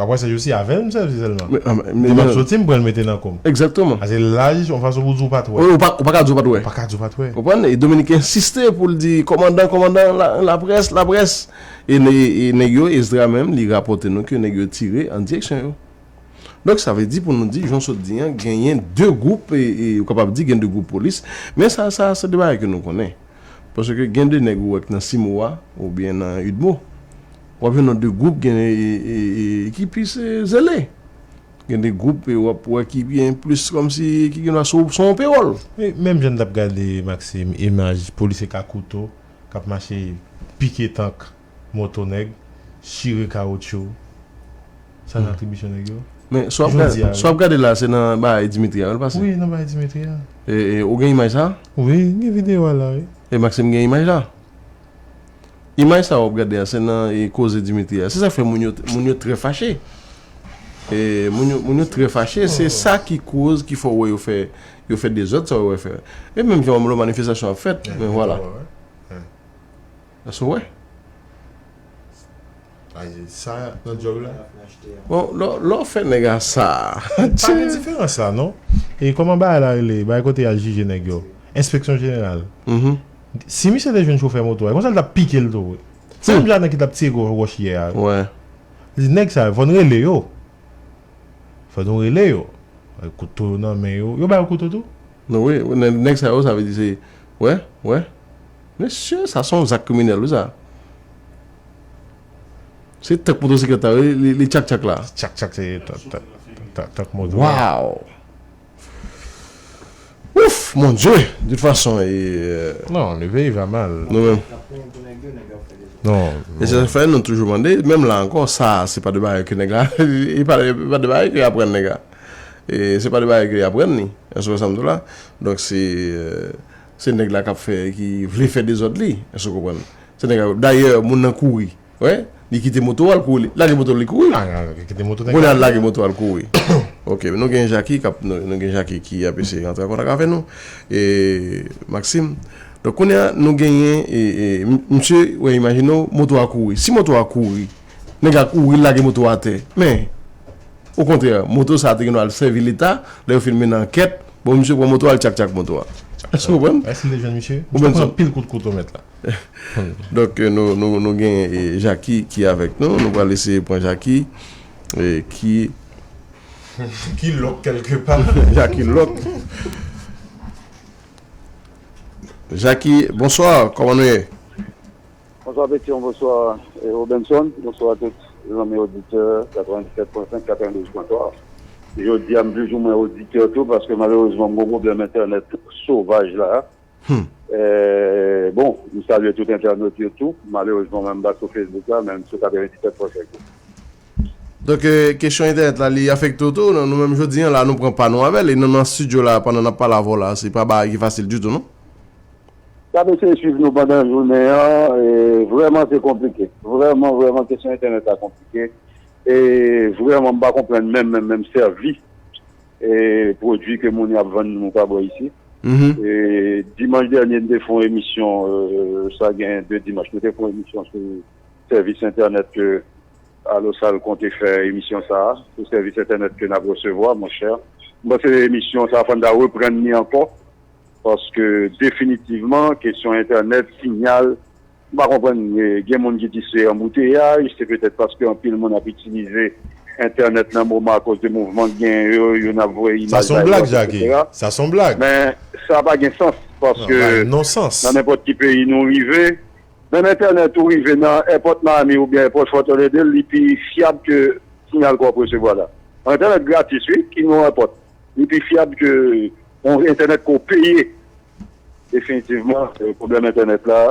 Apre se jousi avè l m sèvi sèlman. Men, ah, men, men, m ap soti, m pran l mete nan kò m. Egzakteman. A se laj, yon fason pou di w pa t wè. Wi, ou pa, ou pa ka di w pa t wè. Ou pa ka di w pa t wè. Konprann? E Dominique ensiste pou l di, "Kòmandan, kòmandan, la, laprès, laprès." E nè-, e nèg yo, Ezra menm, li rapòte nou ke nèg yo tire an direksyon yo. Donk, sa vle di, pou nou di, jan w sot di an, genyen de gwoup, e, e, ou kapab di gen de gwoup polis, men sa, sa, se de bagay ke nou konnen. Paske gen de nèg ou wè k nan Simo a, oubyen nan Udmo. W ap jwenn nan de gwoup, gen, e, e, e, ki plis, e, zele. Gen de gwoup, e, w ap wè ki byen plis kòmsi, ki gen sou, sou yon pewòl. E menm jan n t ap gade, Maxime, imaj polisye ka kouto, k ap mache pike tank moto nèg, chire kawotchou. Sa nan atribisyon nèg yo. Men, sa w ap gade, sa w ap gade la, se nan bagay Dimitri a, wi, l pase? Wi, nan bagay Dimitri a. E, e, ou gen imaj sa? Wi, gen videyo a la, wi. E Maxime gen imaj la? Imaj sa w ap gade a, se nan, e, koze Dimitri a. Se sa k fè moun yo, moun yo trè fache. E, moun yo, moun yo trè fache. Se sa ki koz, ki fè w wè yo fè, yo fè dezòd, sa yo wè fè. E menm jan w wè manifestasyon ap fèt, men vwala. Èske w wè? Ay, sa nan djòb la. Bon, lè, lè w fè nèg a sa. Pa gen diferans la, non? E kòman bagay la rele? Bagay kote y al jije nèg yo. Enspeksyon jeneral. Si misye te jwenn chofè moto a, konsa l t ap pike l tou, wi. Se menm jan nèg ki t ap tire gwo wòch yè a, wi. Li di, "Nèg sa yo, fò n rele yo." Fò nou rele yo. Kouto yo nan men yo. Yo ba yo kouto tou? Non, wi, wi, nè-, nèg sa yo, sa vle di se, wè, wè. Mesye, sa se yon zak kriminèl, wi, sa. Se tank motosiklèt la, wi, li, li tchak tchak la. Tchak tchak, se tank, tank, tank, tank moto. Waw! Ouf, mon Dieu! De toute façon, e, euh, non, le pays va mal. Nou menm. Non. E se sa k fè nou toujou mande, menm la ankò, sa, se pa de bagay ke nèg la, e pa, e pa de bagay ke aprann nèg la. E se pa de bagay ke aprann li, èske w wè sa m di w la? Donk, se, euh, se nèg la k ap fè, ki vle fè dezòd li, èske w konprann? Se nèg la, dayè, moun nan kouri. Wè, li kite moto a, l kouri. Li lage moto, li kouri. Ah, ah, li kite moto, nèg la. Kounye a, l lage moto a, l kouri. Ok, nou gen Jackie k ap, nou, nou gen Jackie ki ap eseye rantre an kontak avè nou. E, Maxime. Donk, kounye a, nou genyen, e, e, m-, misye, wè, imajine w, moto a kouri. Si moto a kouri, nèg la kouri, l lage moto a atè. Men, okontrè, moto sa a te gen dwa al sèvi Leta, lè yo fin mennen ankèt, bon, misye pran moto a, l tchak tchak moto a. Èske w konprann? Èske l te jwenn misye? Misye pran anpil kout kouto mèt la. Donk, euh, nou, nou, nou gen, e, Jackie ki avèk nou. Nou pral eseye pran Jackie, e, ki ki lòk kèlkepa. Jackie lòk. Jackie, bonswa, kòman nou ye? Bonswa, Petion, bonswa, e, Robinson, bonswa tout zanmi oditè katrevenndisèt pwen senk, katrevendouz pwen twa. Jodi a, m plis ou mwen oditè tou, paske malerezman, m gon pwoblèm entènèt sovaj la. Hmm. Eh, bon, m salye tout entènot yo tou. Malerezman, mwen, m pa sou Facebook la, men m sou katrevenndisèt pwen senk. Donk, eh, kesyon entènèt la, li afekte w tou. Nou, nou menm jodi a la, nou pran pa nou avè l. E nou nan estidyo la, pandan n ap pale avè w la, se pa bagay ki fasil ditou, non? N ap eseye swiv nou pandan jounen an. E vrèman, se konplike. Vrèman, vrèman, kesyon entènèt la konplike. E vrèman, m pa konprann menm, menm, menm sèvi e pwodui ke moun yo ap vann nou pa bò isi. E dimanch dènye, n te fè yon emisyon, euh, sa gen de dimanch, nou te fè yon emisyon sou sèvis entènèt ke Alosal konte fè emisyon sa a, sou sèvis entènèt ke n ap resevwa, monchè. M panse emisyon sa a, fò n ta reprann li ankò, paske definitivman, kesyon entènèt, sinyal, M pa konprann, eh, gen moun ki di se anbouteyaj, se petèt paske anpil moun ap itilize entènèt nan moman akoz de mouvman k genyen yo, youn ap voye imaj bay lòt, etsetera. Sa se yon blag. Men sa pa gen sans, paske nan nenpòt ki peyi nou rive, menm entènèt ou rive nan èpòt Miami oubyen èpòt Fort Lauderdale, li pi fyab ke siyal ke w ap resevwa la. Entènèt gratis, wi, ki nan èpòt. Li pi fyab ke yon entènèt ke w peye. Definitivman, eh, pwoblèm entènèt la,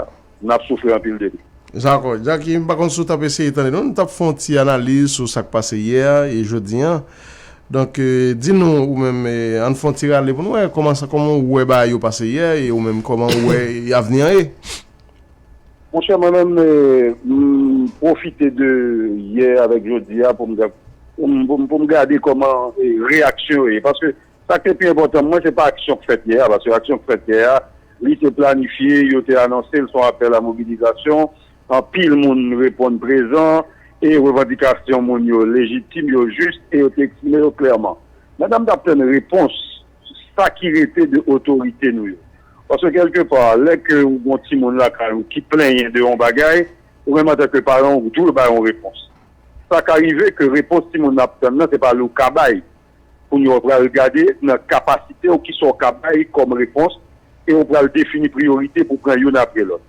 n ap soufri anpil de li. Dakò. Jacky, m pa konn si w t ap eseye tande nou, nou t ap fè yon ti analiz sou sa k pase yè e jodi a. Donk, eh, di nou, ou menm, eh, ann fè yon ti rale pou nou wè kòman sa, kòman w wè bagay yo pase yè e ou menm kòman w wè avni an ye. Monchè, mwen menm, eh, m pwofite de yè avèk jodi a pou m, pou m, pou m, pou m gade kòman, eh, reyaksyon yo ye. Paske sa k te pi enpòtan pou mwen, se pa aksyon k fèt yè a, paske aksyon k fèt yè a, li te planifye, yo te anonse l, se yon apèl a mobilizasyon, anpil moun reponn prezan, e revandikasyon moun yo lejitim, yo jis, e yo te eksprime yo klèman. Mèt la, m t ap tann repons, sa ki rete de otorite nou yo. Paske kèlkepa, lè ke ou gon timoun lakay ou ki plenyen de yon bagay, ou menm antanke paran, ou dwe bay yon repons. Sa ka rive ke repons timoun nan ap tann nan, se pa li w ka bay. Kounye a, w pral gade nan kapasite w kisa w ka bay kòm repons e w pral defini priyorite pou pran youn apre lòt.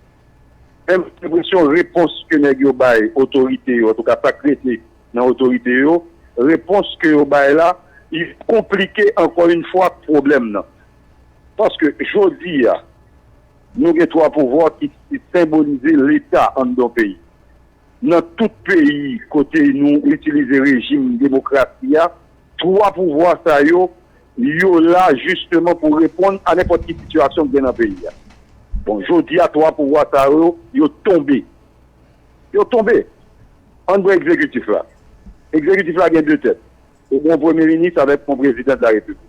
Men m gen enpresyon repons ke nèg yo bay otorite yo, antouka sa k rete nan otorite yo, repons ke yo bay la, li konplike ankò yon fwa pwoblèm nan. Paske jodi a, nou gen twa pouvwa ki, ki senbolize Leta anndan yon peyi. Nan tout peyi kote nou itilize rejim demokrasi a, twa pouvwa sa yo, yo la jisteman pou reponn a nenpòt ki sitiyasyon k gen nan peyi a. Bon, jodi a, twa pouvwa sa yo, yo tonbe. Yo tonbe. Ann pran egzekitif la. Egzekitif la gen de tèt. Ou gen yon premye minis avèk yon prezidan de la repiblik.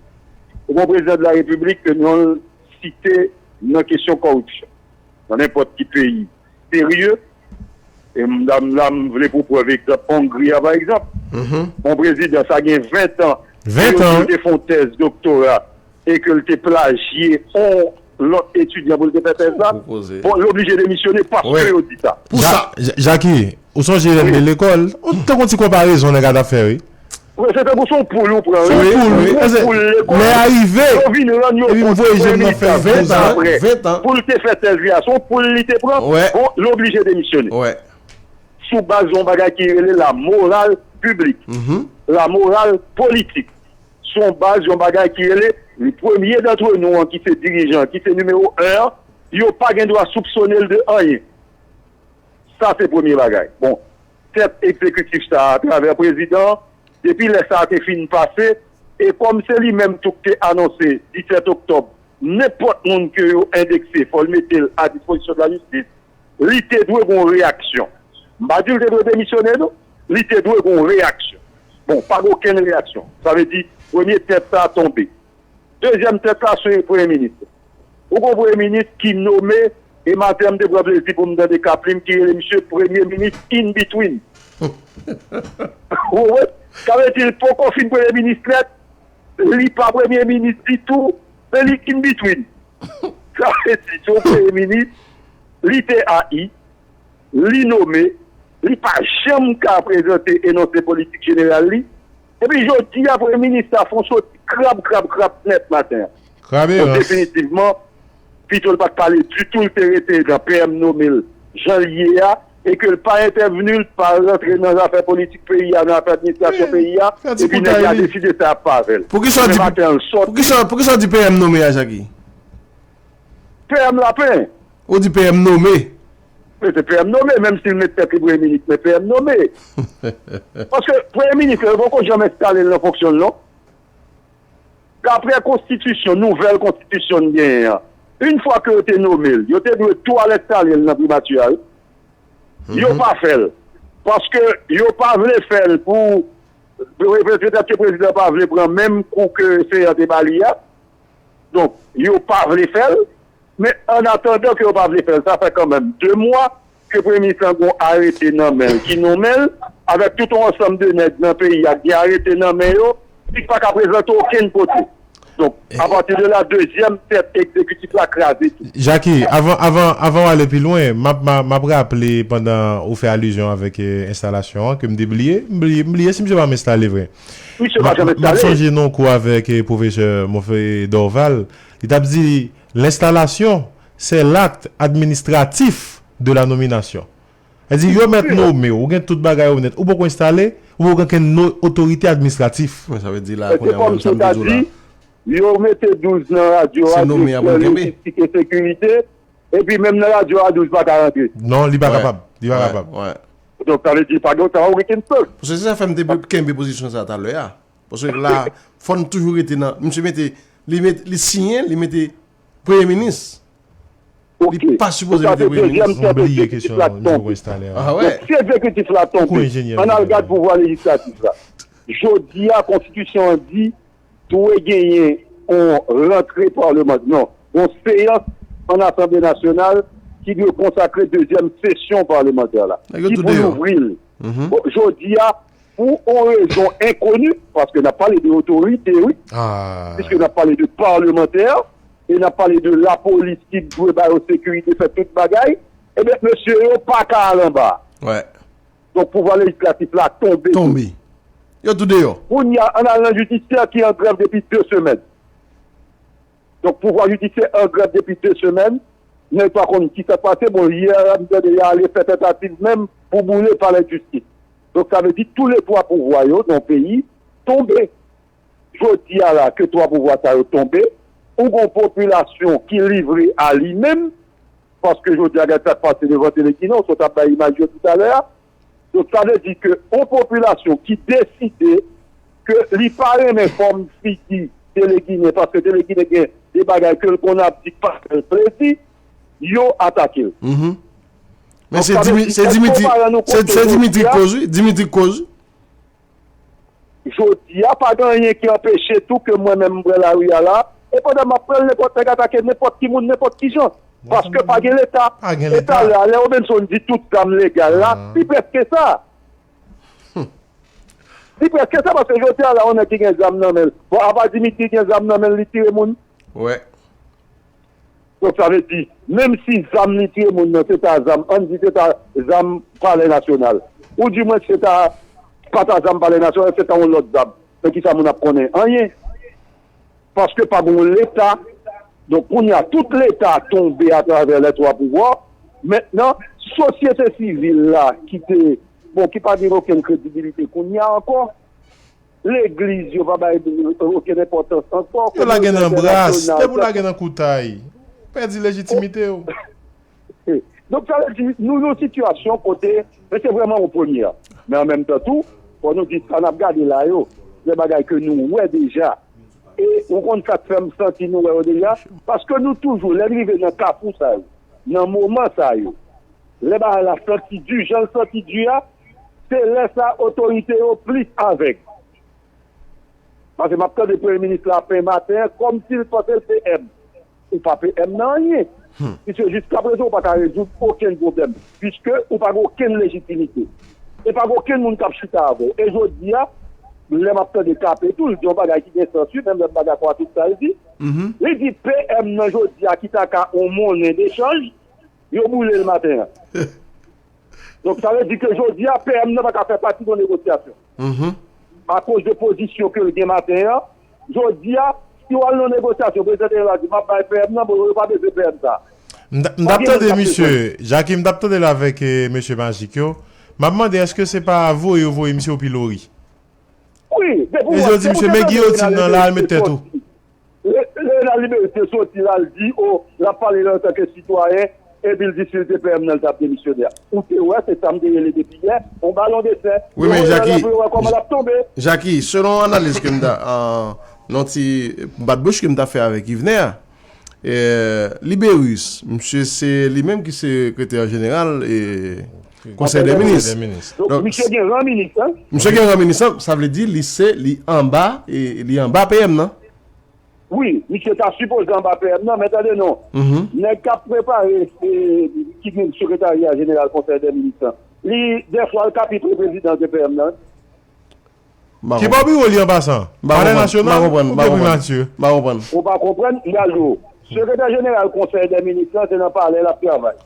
Ou gen yon prezidan de la repiblik ke non l site nan kesyon kòripsyon. Nan nenpòt ki peyi serye, e m, la, m, la, m vle pou prèv egzanp Hongri a, pa egzanp. Yon prezidan, sa gen ven tan, yo di l te fè yon tèz doktora e ke l te plajye yon lòt etidyan pou l te fè tèz la. Bon, l oblije demisyone paske yo di sa. Pou sa. Jacky, ou sonje lè n te lekòl, ou te gon ti konparezon nèg la t ap fè, wi. Wi, se tankou se yon poul ou pran, wi. Se yon poul, wi. Yon poul lekòl, lè a rive, yo vin rann yo kont premye tan, ven tan apre, pou l te fè tèz li a, se yon poul li te pran. Bon, l oblije demisyone. Sou baz yon bagay ki rele la morale publique, la morale politique. Sou yon baz yon bagay ki rele, li premye dantre nou an ki se dirijan, ki se nimewo en an, yo pa gen dwa soupsone l de anyen. Sa se premye bagay. Bon, tèt egzekitif sa a, atravè prezidan an, depi lè sa a te fin pase, e kòm se li menm tou k te anonse disèt oktòb, nenpòt moun ke yo endekse, fò l mete l a dispozisyon de lajistis, li te dwe gon reyaksyon. M pa di l te dwe demisyone, non. Li te dwe gon reyaksyon. Bon, pa gen okenn reyaksyon. Sa vle di, premye tèt sa a tonbe. Dezyèm tèt la, se premye minis. Ou gon premye minis ki nome, e maten an, m te pran plezi pou m tande Kaplim ki rele misye premye minis in between. Ou wè? Sa vle di, li poko fin premye minis nèt, li pa premye minis ditou, men li in between. Sa vle di, se yon premye minis, li te a i, li nome, li pa janm ka prezante enonse politik jeneral li. Epi jodi a, premye minis la fè yon soti krab, krab, krab nèt maten an. Krabe rans. Definitivman, pito l pa t pale ditou, l te rete nan P M nome l jan l ye a, e ke l pa entèvni, l pa rantre nan zafè politik peyi a, nan zafè administrasyon peyi a, epi nèg la deside sa ap pa avè l. Poukisa w di, poukisa, poukisa w di P M nome a, Jacky? P M lapen. Ou di P M nome. Mete P M nome, menm si l met tèt li premye minis, men P M nome. Paske premye minis la, yo poko janm enstale l nan fonksyon l, non. Daprè konstitisyon, nouvèl konstitisyon n genyen an, yon fwa ke yo te nome l, yo te dwe tou al enstale l nan primati a, wi. Yo pa fè l. Paske yo pa vle fè l pou, petèt ke prezidan pa vle pran menm kou ke Senyè an te ba li a. Donk, yo pa vle fè l. Men, an atandan ke yo pa vle fè l, sa fè kanmenm de mwa ke premye minis lan gon arete nan men l ki nonmen l, avèk tout yon ansanm de nèg nan peyi a ki gen arete nan men yo, ki pa ka prezante okenn kote. Donk, apati de la, dezyèm tèt egzekitif la kraze tou. Jackie, avan, avan, avan w ale pi lwen, m ap, m a- m ap raple pandan ou fè alizyon avèk eh, enstalasyon an, ke m te bliye, m bliye, m bliye si misye pa m enstale vre. Misye pa janm enstale. M ap sonje nan kou avèk eh, pwofesè Monfrey Dorval, li t ap di, l'installation, c'est l'acte administratif de la nomination. Sa di, yo mèt nome w, ou gen tout bagay ou nèt, ou poko enstale, ou poko gen okenn otorite administratif. Men sa vle di la, kounye a, menm sa m te di w la. Yo mete douz nan radyo a, direktè lojistik e sekirite, epi menm nan radyo a, douz pa ka rantre. Non, li pa kapab. Li pa kapab. Donk, sa vle di, pa gen otan, ou gen kenn pèp. Paske se sa fè m te kenbe pozisyon sa talè a. Paske la, fò n toujou rete nan, misye mete, li met, li siyen, li mete premye minis. Li pa sipoze mete premye minis. Ou bliye kesyon an, nou poko enstale a. Ah wè. Donk, si egzekitif la tonbe, ann al gad pouvwa lejislatif la. Jodi a, konstitisyon an di, dwe genyen yon rantre palman, non, yon seyans an Asanble Nasyonal ki dwe konsakre dezyèm sesyon palmantè la, ki pou louvri l. Bon, jodi a, pou yon rezon enkoni, paske n ap pale de otorite, wi, piske n ap pale de palmantè, e n ap pale de lapolis ki dwe ba yo sekirite, fè tout bagay, ebyen, mesye yo pa ka al anba. Donk, pouvwa lejislatif la tonbe tou. Yo tou deyò. Kounye a, ann al nan jidisyè ki an grèv depi de semèn. Donk, pouvwa jidisyè an grèv depi de semèn. Nèg pa konn ki sa k pase. Bon, yè, m tande y ale fè tantativ menm pou boule palè jistis. Donk, sa vle di tou le twa pouvwa yo nan peyi tonbe. Jodi a la, ke twa pouvwa sa yo tonbe, ou gon popilasyon ki livre a li menm, paske jodi a, gad sa k pase devan Tele Ginen, w sot ap bay imaj yo toutalè a. Donk, sa vle di ke yon popilasyon ki deside ke li pa renmen fòm figi Tele Ginen, paske Tele Ginen gen de bagay ke l konn ap di k pa fè l plezi, yo atake l. Men se Dimitri, se Dimitri k koz, wi. Dimitri k koz, wi. Jodi a, pa gen anyen ki anpeche tou ke mwen menm m pran lari a la, e pandan m ap pran l, nenpòt nèg atake nenpòt ki moun, nenpòt ki jan. Paske pa gen Leta. E talè a, lè Robenson di tout zam legal la, li prèske sa. Li prèske sa, paske jodi a la, yon nèg ki gen zam nan men l. Bon, apa Dimitri gen zam nan men l, li tire moun? Donk, sa vle di, menm si zam li tire moun nan, se ta zam, ann di se ta zam Palè Nasyonal. Ou di mwen se ta, pa ta zam Palè Nasyonal, se ta yon lòt zam. Men kisa moun ap konnen? Anyen. Paske pa gen yon Leta. Donk, kounye a, tout Leta tonbe atravè les trois pouvoirs. Mentnan, sosyete sivil la, ki te, bon, ki pa gen okenn kredibilite kounye a ankò, legliz yo pa bay okenn enpòtans ankò. Yo lage nan bras, depi w lage nan koutay, ou pèdi lejitimite w. Donk, sa vle di, nou nan yon sitiyasyon kote, men se vrèman yon premyè. Men an menm tan tou, fò nou di sa n ap gade la yo, se bagay ke nou wè deja. E ou konn sa k fè m santi nou wè yo deja? Paske nou toujou, lè n rive nan kafou sa yo, nan moman sa yo, lè bagay la santi di, jan l santi di a, se lè sa otorite yo plis avèg. Paske m ap tande premye minis la pen maten an, kòmsi l panse l P M. Ou pa P M nan anyen. Piske jiskaprezan, ou pa ka rezoud okenn pwoblèm. Piske ou pa gen okenn lejitimite. E pa gen okenn moun k ap chita avè w. E jodi a, lè m ap tande K P tou, l di yon bagay ki gen sans, wi, menm lè m pa dakò a tout sa l di. Li di P M nan jodi a ki ta ka yon monnen dechanj, yo boule l maten an. Donk, sa vle di ke jodi a, P M nan pa ka fè pati de yon negosyasyon. Akoz de pozisyon ke l gen maten an, jodi a, si w al nan yon negosyasyon, prezidan Ariel la di, "M ap bay P M nan, bon, yo pa bezwen P M sa." M t ap tande misye, Jackie, m t ap tande l avèk eh, mesye Majik yo. M ap mande, èske se pa voye yo voye misye o pilori? Wi, depi w wè, se pou te tande Renan Liberis te soti. Renan Liberis te soti la, l di, o, l ap pale antanke sitwayen, epi l di si l te P M nan, l t ap demisyone. Ou te wè, se sa m te rele depi yè, yon balon de sè. Wi, men Jackie, Jackie, selon analiz ke m ta, nan ti bat bouch ke m ta fè avèk Yvener, eh, Liberis, misye se li menm ki sekretè jeneral e Konsèy dè Minis. Donk, misye gen ran minis, wi. Misye gen ran minis, sa vle di li se, li anba, e, li anba P M nan. Wi, misye ta sipoze anba P M nan, men tande non. Nèg k ap prepare, e, ki gen sekretarya jeneral Konsèy dè Minis lan, li, dèfwa, l ka pi pre prezidans de P M nan. Ki bò biwo li an pasan? Palè Nasyonal oubyen Primati? M pa konprann. Ou pa konprann? M pral di w. Sekretè jeneral Konsèy dè Minis lan, se nan palè l ap travay.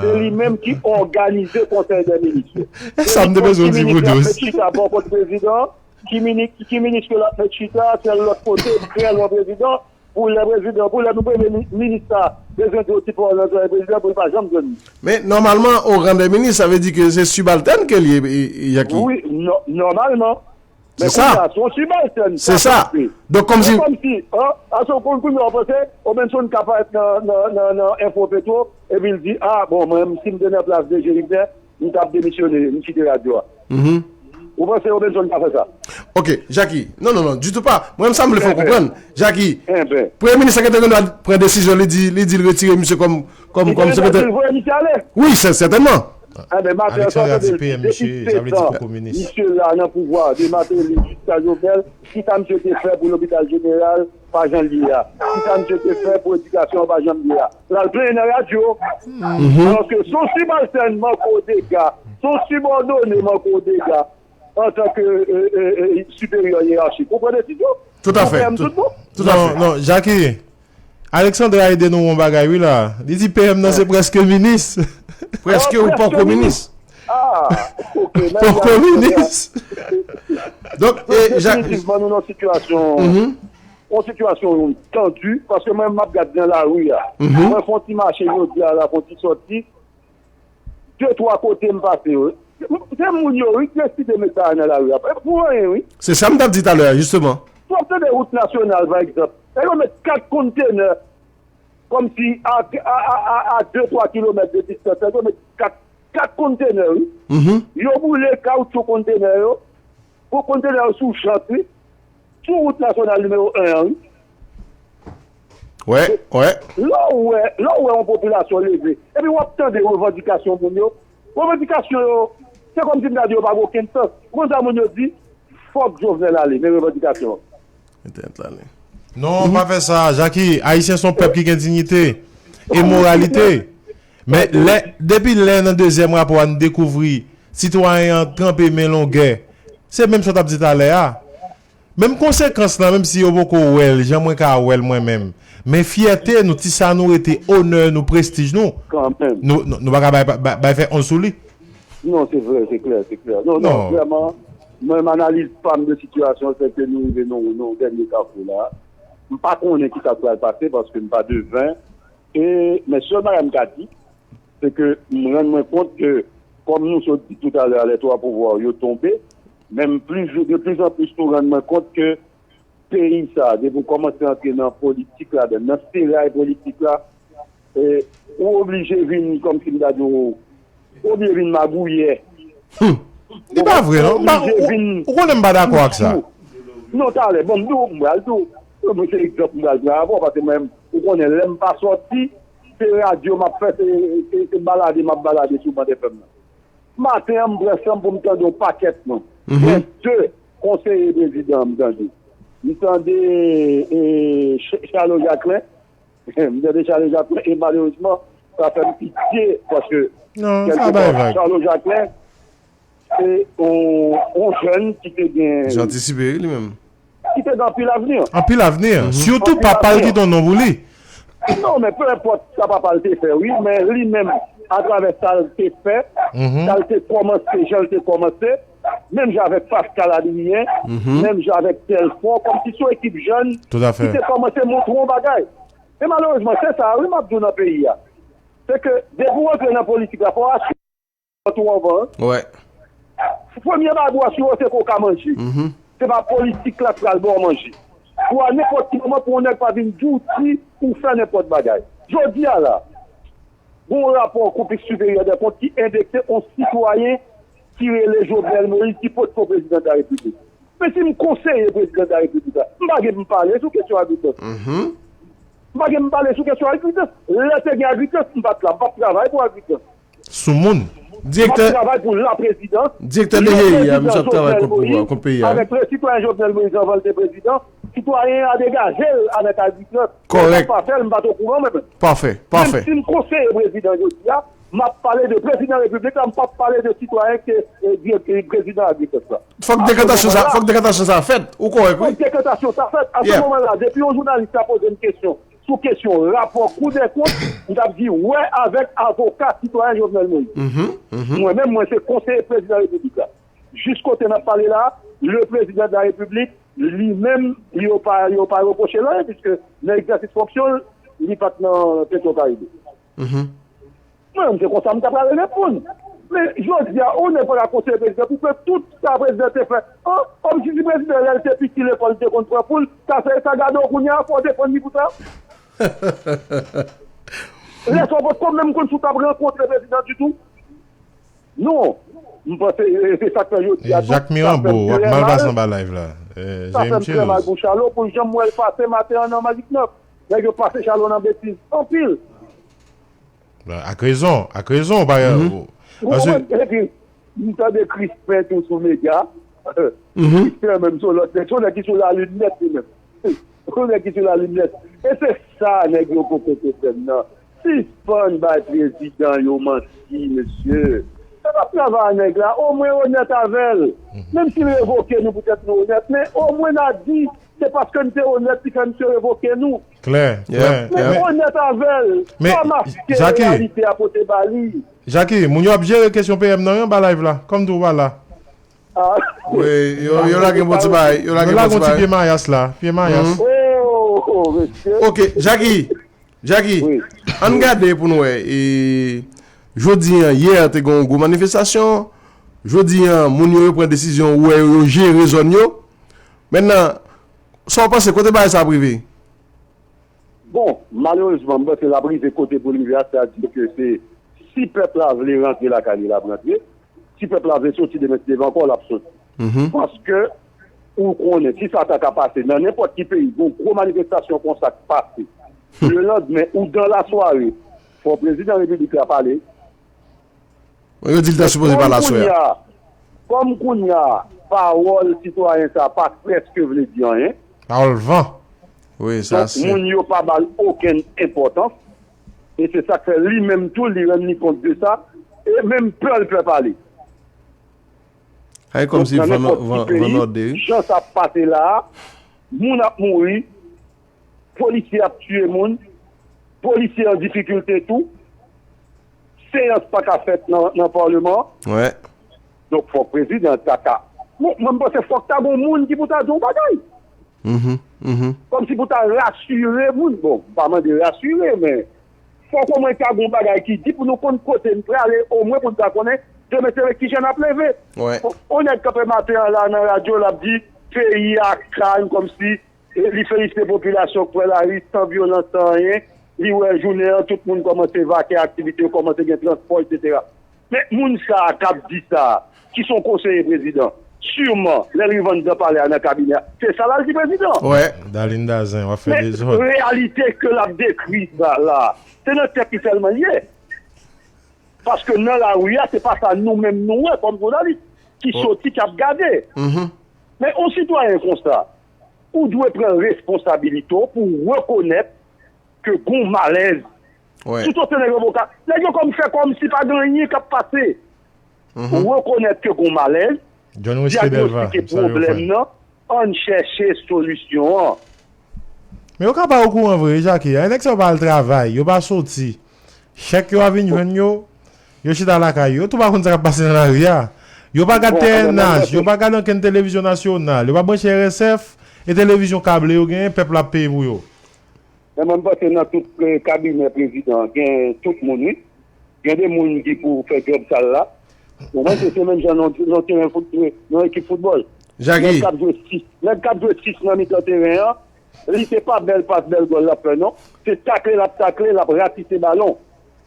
Se li menm ki òganize Konsèy dè Minis yo. E sa m te bezwen di pou di w. Ki minis l ap met chita bò kot prezidan, ki minis ke l ap met chita, sèl lòt kote, trè lwen prezidan, pou lè prezidan, pou lè nou premye minis la bezwen di yon ti pawòl nan zòrèy prezidan, pou l pa janm jwenn li. Men nòmalman, o ran dè minis, sa vle di ke se sibaltèn ke l ye, Jaki. Wi, nòmalman. Se sa. Se sa. Donk, kòmsi. Kòmsi, an, ase w konn kounye a w panse, Robenson ka parèt nan, nan, nan, nan Info Petro, epi l di, a, bon, mwen menm, si m te nan plas D G Rigbè, m t ap demisyone, m kite radyo a. Ou panse Robenson ka fè sa? Ok, Jaki. Non, non, non, ditou pa. Mwen menm, sa m vle fè w konprann. Jaki, premye minis la gentan gen dwa pran desizyon, li di, li di l retire misye kòm, kòm, kòm sekretè. Li voye misye ale. Wi, sètènman. Enben, Martelly, sa vle di P M, misye, sa vle di poko minis. Misye la nan pouvwa, de Martelly jiska Jovenel, kisa misye te fè pou lopital jeneral pa jan l ye a? Kisa misye te fè pou edikasyon an pa jan l ye a? L al plenyen nan radyo. Alòske se yon sibaltèn Marco Degat, se yon sibòdone Marco Degat antanke siperyè yerachi. Ou pran desizyon. Toutafè. Toutafè. Non, non, Jaki. Alexandra ede nou yon bagay wi la. Li di P M nan se prèske minis. Prèske ou poko minis. Ah, ok. Poko minis. Donk, e, Jaki. Definitivman, nou nan sitiyasyon, yon sitiyasyon tandi, paske mwen, m ap gade nan lari a. Mwen fè yon ti mache jodi a la, fè yon ti sòti. De twa kote m pase yo. Se moun yo, wi, ki deside met sa a nan lari a. Pou anyen, wi. Se sa m t ap di talè a, jisteman. Si w ap tande wout nasyonal, pa egzanp, e yo met kat kontenè, kòmsi a, a, a, a, a de, twa kilomèt de distans, yo met kat, kat kontenè, wi. Yo boule kawoutchou kontenè yo. Pou kontenè yo sou jant, wi. Sou wout nasyonal nimewo en an, wi. Wè, wè. Lè w wè, lè w wè yon popilasyon leve, epi w ap tande revandikasyon moun yo, revandikasyon yo, se kòmsi m ta di yo pa gen okenn sans. Ou konn sa moun yo di? Fòk Jovenel ale, men revandikasyon an. Entènèt la ale. Non, pa fè sa, Jaki. Ayisyen se yon pèp ki gen diyite e moralite. Men lè, depi lè nan dezyèm rapò a nou dekouvri sitwayen an tranpe men longè, se menm sa w t ap di talè a. Menm konsekans lan, menm si yo poko wè l, jan mwen ka wè l mwen menm. Men fyète nou, ti sa nou rete, onè nou, prestij nou, nou, nou, nou pa ka bay, bay, bay fè onz sou li. Non, se vre, se klè, se klè. Non, non, vrèman, mwen, menm analiz pa m de sitiyasyon, se ke nou rive nan, nan yon dènye kafou la. M pa konnen kisa k pral pase, paske m pa deven. E, men sèl bagay m ka di, se ke m rann mwen kont ke, kòm nou sot di toutalè a, les trois pouvoirs yo tonbe, men m plis, de plus en plus tou rann mwen kont ke peyi sa, depi w kòmanse antre nan politik ladan, nan feray politik la, e, ou oblije vin, kòmsi m ta di w, ou oblije vin magouyè. Li pa vre, non. Ou konnen m pa dakò ak sa. Non, talè, bon, m di w, m pral di w, mwen, se egzanp m pral pran avè w, paske mwen, ou konnen, lè m pa sòti, se radyo m ap fè, se, se, se balade m ap balade sou Band F M nan. Maten an, m pran san m pou m tande yon pakèt non. Gen de konseye prezidan an m tande. M tande, e, Ch-, Charlot Jacquelin. M tande Charlot Jacquelin, e malerezman, sa fè m pitye, paske, kèlkepwa, Charlot Jacquelin, se yon, yon jèn ki te gen. Jan ti Siberi li menm. Ki te gen anpil avni. Anpil avni. Sitou papa l kite yon non pou li. Non, men pe enpòt sa papa l te fè, wi, men li menm, atravè sa l te fè, sa l te kòmanse, jan l te kòmanse, menm jan avèk Pascal Adrien, menm jan avèk Telfort, kòmsi se yon ekip jèn ki te kòmanse montre yon bagay. E malerezman, se sa, wi, m ap di w nan peyi a. Se ke depi w antre nan politik la, fò w asire kont ou anvan. Premye bagay ou asire w se ke w ka manje. Se pa politik la k pral ba w manje. Pou a nenpòt ki moman pou yon nèg pa vin di w si ou fè nenpòt bagay. Jodi a la, gen yon rapò Kou Siperyè dè Kont ki endekse yon sitwayen ki rele Jovenel Moïse ki potko prezidan de la repiblik. Men si m konseye prezidan de la repiblik la, m pa gen pou m pale sou kesyon agritrans. M pa gen pou m pale sou kesyon agritrans. Lè te gen agritrans, m pa t la, m p ap travay pou agritrans. Soumoun. M ap travay pou laprezidans. Direktè D G I a, misye ap travay kont pouvwa, kont peyi a. Avèk le sitwayen Jovenel Moïse anvan l te prezidan, sitwayen an degaje l avèk agritrans. Kòrèk. L pa fè l, m pa t okouran mwen menm. Pafè, pafè. Menm si m konseye prezidan jodi a, M ap pale de prezidan repiblik la, m p ap pale de sitwayen ke eh, di- eh, prezidan Agripès la. Fòk dekantasyon sa, fòk dekantasyon sa fèt. Ou kòrèk, wi. Fòk dekantasyon sa fèt. A se moman la, depi yon jounalis ta poze m kesyon sou kesyon rapò Kou dè kont, m t ap di wè avèk avoka sitwayen Jovenel Moïse. Mwen menm, mwen se konseye prezidan repiblik la. Jis kote n ap pale la, le prezidan de la repiblik, li menm, yo pa, yo pa repwoche l anyen, piske nan egzèsis fonksyon l, li pa t nan Petro Caribe. Mwen menm, se konsa m ta pral reponn. Men, jodi a, ou nèg pa ka konseye prezidan pou fè tout sa prezidan te fè. An, kòmsi si prezidan, lè l te piti, lekòl, li te konn pran poul, sa fè sa gade w kounye a, fò w defann li pou sa. Lè sa w potko menm konn si w t ap rankontre prezidan ditou. Non, m panse, e, se sa k fè jodi a tou. Jacques Mirambeau, w ap mal pase anba live la. Sa fè m trè mal pou Chalo, pou jan m wè l pase maten an nan Magic Nòf. Nèg yo pase Chalo nan betiz anpil. Ak rezon, ak rezon, pa... Ou konprann? Epi, m tande Crispin tou sou medya. Crispin menm se yon lòt nèg, se yon nèg ki sou lalin nèt li menm. Se yon nèg ki sou lalin nèt. E se sa nèg yo poko konprann nan. Sispann bay prezidan yo manti, mesye. Se pa travay a nèg la, omwen onèt avè l. Menm si l revoke nou poutèt nou onèt, men omwen n a di se paske n te onèt ki fè misye revoke nou. Klè, klè. Men onèt avè l, pa maske reyalite a pote ba li. Jackie, moun yo ap jere kesyon P M nan wi anba live la, kòm tou w pa la. Wi, yo, yo lage yon bon ti bagay, yo lage yon bon ti bagay. Pye mayas la, pye mayas. Oh, mesye. Ok, Jackie, Jackie, ann gade pou n wè. E, jodi an, yè, te gen yon gwo manifestasyon. Jodi an, moun yo, yo pran desizyon, ou wè yo, yo jere zòn yo. Mentnan, sa w panse, kote bagay sa ap rive? Bon, malerezman, m panse l ap rive kote pou l rive a, sètadi ke se si pèp la vle rantre lakay li, l ap rantre. Si pèp la vle soti demen, se devan kò l ap soti. Paske, ou konnen, si sa ta ka pase nan nenpòt ki peyi, gon gwo manifestasyon konsa k pase. Lelandmen, ou dan lasware, fò prezidan repiblik la pale. Yo di l ta sipoze pale aswè a. Kòm kounye a, pawòl sitwayen sa a pa prèske vle di anyen. Pawòl van. Wi, sa se. Donk, moun yo pa ba l okenn enpòtans. E se sa k fè li menm tou, li rann li kont de sa. E menm pè l pè pale. Ay, kòmsi van nòde, wi. Jan sa ap pase la a, moun ap mouri, polisye ap tiye moun, polisye an difikilte tou, seyans pa ka fèt nan, nan palman an. Donk, fòk prezidan ta ka. Bon, mwen, m panse fòk ta gon moun ki pou ta di yon bagay. Kòmsi pou ta rasire moun. Bon, m pa mande rasire, men fòk omwen ta gon bagay ki di pou nou konn kote n prale, omwen pou n ta konnen demen se lè kijan n ap leve. On nèg kanpe maten an la nan radyo, l ap di peyi a kalm, kòmsi li felisite popilasyon k pran lari san vyolans, san anyen. Li wè jounen an, tout moun kòmanse vake aktivite yo, kòmanse gen transpò, etsetera. Men moun sa a k ap di sa a, ki se yon konseye prezidan, siman, lè l rive anndan palè a nan kabinè a, se sa l al di prezidan. Wè. Dalinda Zen, w ap fè dezòd. Men reyalite ke l ap dekri sa la, se nan tèt li sèlman l ye. Paske nan lari a, se pa sa nou menm nou wè kòm jounalis ki soti, k ap gade. Men yon sitwayen konsa, ou dwe pran responsabilite w pou w rekonèt ke gon malèz. Tout otan nèg yo voka, nèg yo kòm fè kòmsi pa gen anyen k ap pase. Rekonèt ke gon malèz, dyagnostike pwoblèm nan, ann chèche solisyon an. Men yo ka pa okouran vre, Jackie. Ay, nèg sa yo pa al travay, yo pa soti. Chèk yo a vin jwenn yo, yo chita lakay yo. Yo tou pa konn sa k ap pase nan lari a. Yo pa gad T N H, yo pa gad ankenn televizyon nasyonal, yo pa branche R S F, e televizyon kable yo genyen, pèp la ap peye pou yo. Men mwen, m panse nan tout kabinè prezidan an, gen tout moun, wi. Gen de moun ki pou fè djòb sal la. Ou panse se menm jan nan yon teren fout, nan yon ekip foutbòl. Nèg k ap jwe sis, nèg k ap jwe sis nan mitan teren an, li se pa bèl pas, bèl gòl l ap fè, non. Se takle l ap takle, l ap ratise balon.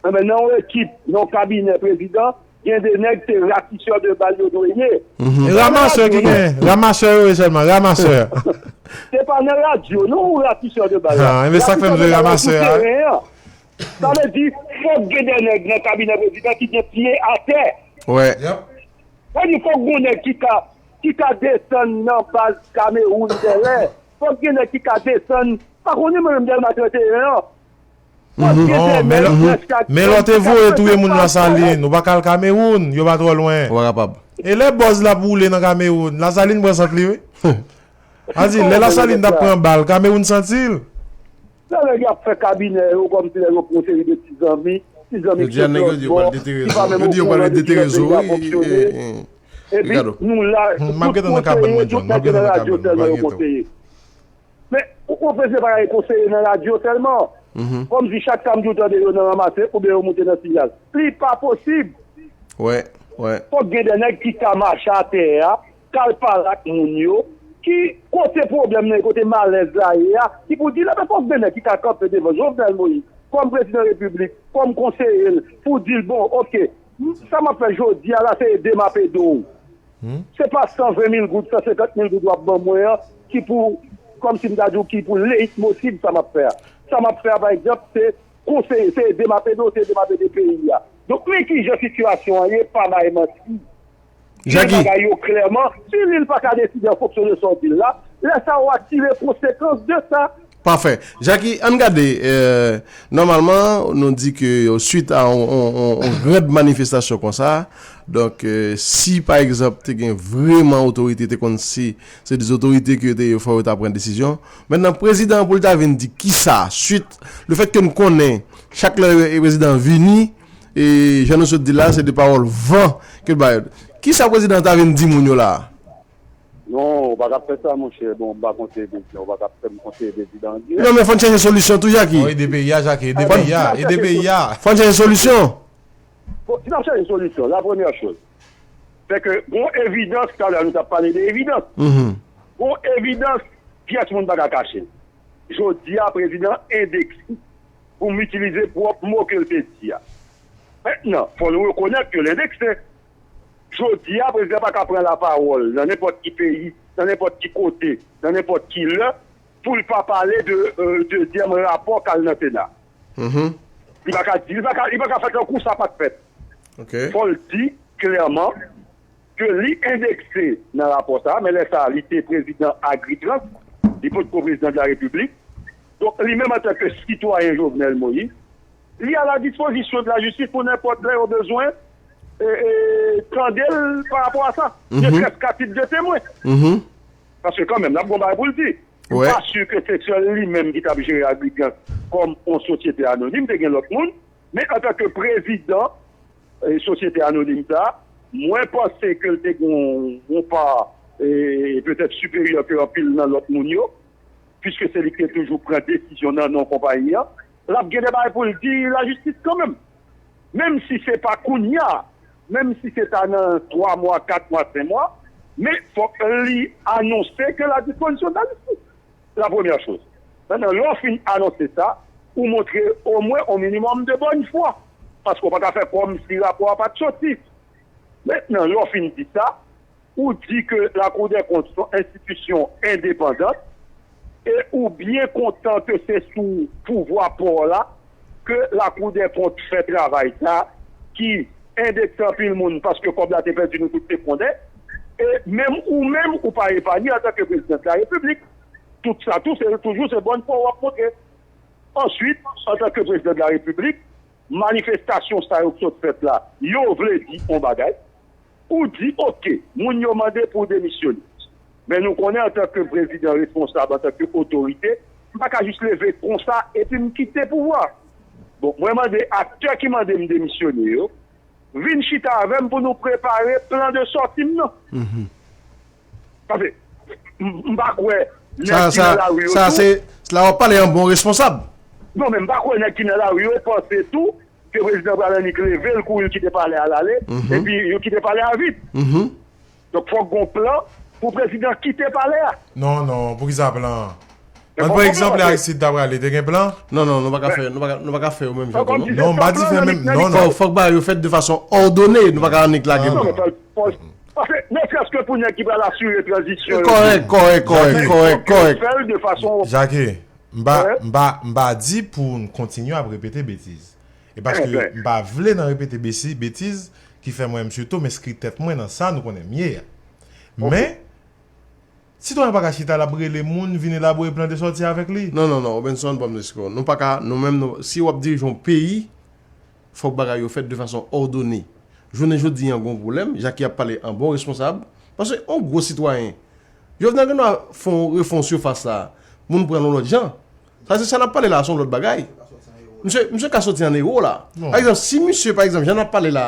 Enben, nan yon ekip, nan yon kabinè prezidan, gen de nèg se ratisè de bal yo dwe ye. E ramasè ki gen, ramasè yo ye sèlman, ramasè. Se pa nan radyo, non, ou ratisè de bal la. Ah, enben, sa k fè m vle ramasè a. Sa vle di, fòk gen de nèg nan kabinè prezidan ki gen pye atè. Sa vle di, fòk gen nèg ki ka, ki ka desann nan baz Kamewoun Bèlè. Fòk gen nèg ki ka desann, pa konnen mwen menm Dèlma trannteyen an. Non, men lè, men lè w te voye touye moun Lasalin, ou pa ka al Kamewoun, yo pa twò lwen. Ou pa kapab. E lè bòz la ap woule nan Kamewoun, Lasalin pran sant li, wi. A di, lè Lasalin t ap pran bal, Kamewoun santi l. Lè nèg y ap fè kabinè yo kòmsi lè yo pran seri de ti zanmi, ti zanmi ki sot lòt bò, ki pa menm okonn nan kijan peyi a fonksyone. Epi nou la, tout konseye, tout nèg yo nan radyo sèlman yo konseye. Men, ou, ou prese pa konseye nan radyo sèlman. Kòmsi chak samdi ou tande yo nan ranmase oubyen yo moute nan siyal. Li pa posib. Wè, wè. Fòk gen de nèg ki ka mache atè a, k al pale ak moun yo, ki kote pwoblèm nan ye, kote malèz la ye a, ki pou di l, men fòk gen nèg ki ka kanpe devan Jovenel Moïse, kòm prezidan repiblik, kòm konseye l, pou di l, bon, oke, sa m ap fè jodi a la, se ede m ap ede w. Se pa san ven mil goud, san senkant mil goud w ap ban mwen an, ki pou, kòmsi m ta di w, ki pou leyitmosib sa m ap fè a. Sa m ap fè a, pa egzanp, se konseye, se ede m ap ede w, se ede m ap ede peyi a. Donk, men kijan sitiyasyon an ye, pa bay manti. Di bagay yo klèman, si li l pa ka deside an fonksyon de sa w di l la, lè sa a w a tire konsekans de sa. Pafè. Jackie, ann gade, euh, nòmalman, nou di ke, euh, swit a yon, yon, yon, yon grand manifestasyon konsa, donk, euh, si, pa egzanp, te gen vrèman otorite, te konn si se de otorite ke te fò yo ta pran desizyon. Mentnan, prezidan an pou l ta vin di kisa, swit, le fèt ke n konnen, chak lè prezidan an vini, e jan nou sot di la, se de pawòl van ke l bay. Kisa prezidan an ta vin di moun yo la a? Non, ou pa ka fè sa, monchè. Bon, m pa konseye prezidan, ou pa ka fè m konseye prezidan an dirèk. Non, men fò n chèche solisyon tou, Jackie. Ede peyi a, Jackie, ede peyi a, ede peyi a. Fò n chèche solisyon. Bon, si n ap chèche solisyon, la premyè choz, se ke gon evidans, talè nou t ap pale de evidans. Gon evidans, pyès moun pa ka kache l. Jodi a, prezidan endekse, pou m itilize pwòp mo ke l te di a. Mentnan, fò nou rekonèt ke l endekse. Jodi a, prezidan pa ka pran lapawòl nan nenpòt ki peyi, nan nenpòt ki kote, nan nenpòt ki lè, pou l pa pale de, euh, dezyèm rapò k al nan Sena. Li pa ka di, li pa ka, li pa ka fè tankou sa pa t fèt. Fò l di klèman ke li endekse nan rapò sa a, men lè sa a, li te prezidan Agritrans, li potko prezidan de la Repiblik. Donk, li menm antanke sitwayen Jovenel Moïse, li a la dispozisyon de la jistis pou nenpòt lè yo bezwen, e, e, tande l pa rapò a sa, ne serait-ce qu'à titre de témoin. Paske kanmenm, n ap gon bagay pou l di. M pa si ke se sèl li menm ki t ap jere Agritrans kòm yon sosyete anonim, te gen lòt moun, men antanke prezidan, e, sosyete anonim sa a, mwen panse ke l te gen yon, yon pa, e, petèt siperyè ke anpil nan lòt moun yo, piske se li ki te toujou pran desizyon nan non konpayi an, l ap gen de bagay pou l di lajistis kanmenm. Menm si se pa kounye a, menm si se ta nan twa mwa, kat mwa, senk mwa, men fòk li anonse ke l a dispozisyon de lajistis. La premyè choz. Mentnan, lè w fin anonse sa, ou montre omwen yon minimòm de bòn fwa. Paske w pa ka fè kòmsi rapò a pa t soti. Mentnan, lè w fin di sa, ou di ke Lakou dè Kont se yon enstitisyon endepandan, e ou byen kontan ke se sou pouvwa pa w la ke Lakou dè Kont fè travay sa, ki endekse anpil moun, paske kòb la te pèdi, nou tout te konnen, e menm ou menm, ou pa epanye antanke prezidan de la Repiblik. Tout sa tou, se toujou se bòn fwa w ap montre. Answit, antanke prezidan de la Repiblik, manifestasyon sa yo k sot fèt la, yo vle di yon bagay. Ou di, oke, moun yo mande pou w demisyone. Men nou konnen, antanke prezidan responsab, antanke otorite, m pa ka jis leve konsa epi m kite pouvwa. Bon, mwen mande aktè ki mande m demisyone yo, vin chita avè m pou nou prepare plan de sòti m nan. Paske m, m pa kwè nèg ki nan lari yo tou. Sa, sa, se, la w ap pale an bon responsab. Non, men m pa kwè nèg ki nan lari yo panse tou ke prezidan pral annik leve l kouri l kite palè a l ale, epi yo kite palè a vit. Donk, fòk gon plan pou prezidan kite palè a. Non, non, poukisa plan? Ann pran egzanp lè Aristide ta prale, te gen plan? Non, non, nou pa ka fè, nou pa ka, nou pa ka fè yo menm jan tou, non. Non, m pa di fè menm, non, non. Fòk, fòk bagay yo fèt de fason òdone, nou pa ka annik lage. Non, men pa, pa, paske, ne serait-ce que pou nèg ki pral asire tranzisyon yo. Kòrèk, kòrèk, kòrèk, kòrèk, kòrèk. Fè l de fason. Jacques, m pa, m pa, m pa di pou n kontinye ap repete betiz. E paske m pa vle nan repete besi-, betiz ki fè mwen menm sitou m enskri tèt mwen nan sa nou konnen m ye a. Men, Sitwayen pa ka chita, l ap rele moun vin elabore plan de sòti avèk li. Non, non, non, Robenson, ban m esplike w. Nou pa ka, nou menm, nou, si w ap dirije yon peyi, fòk bagay yo fèt de fason òdone. Jounen jodi a, gen yon pwoblèm, Jacky ap pale an bon responsab, paske yon gwo sitwayen, Jovenel gen dwa fè yon refè yon sifas la, moun pran l yon lòt jan. Sa se sa n ap pale la, se yon lòt bagay. Misye, misye ka soti an ewo la. Pa egzanp, si misye, pa egzanp, jan n ap pale la,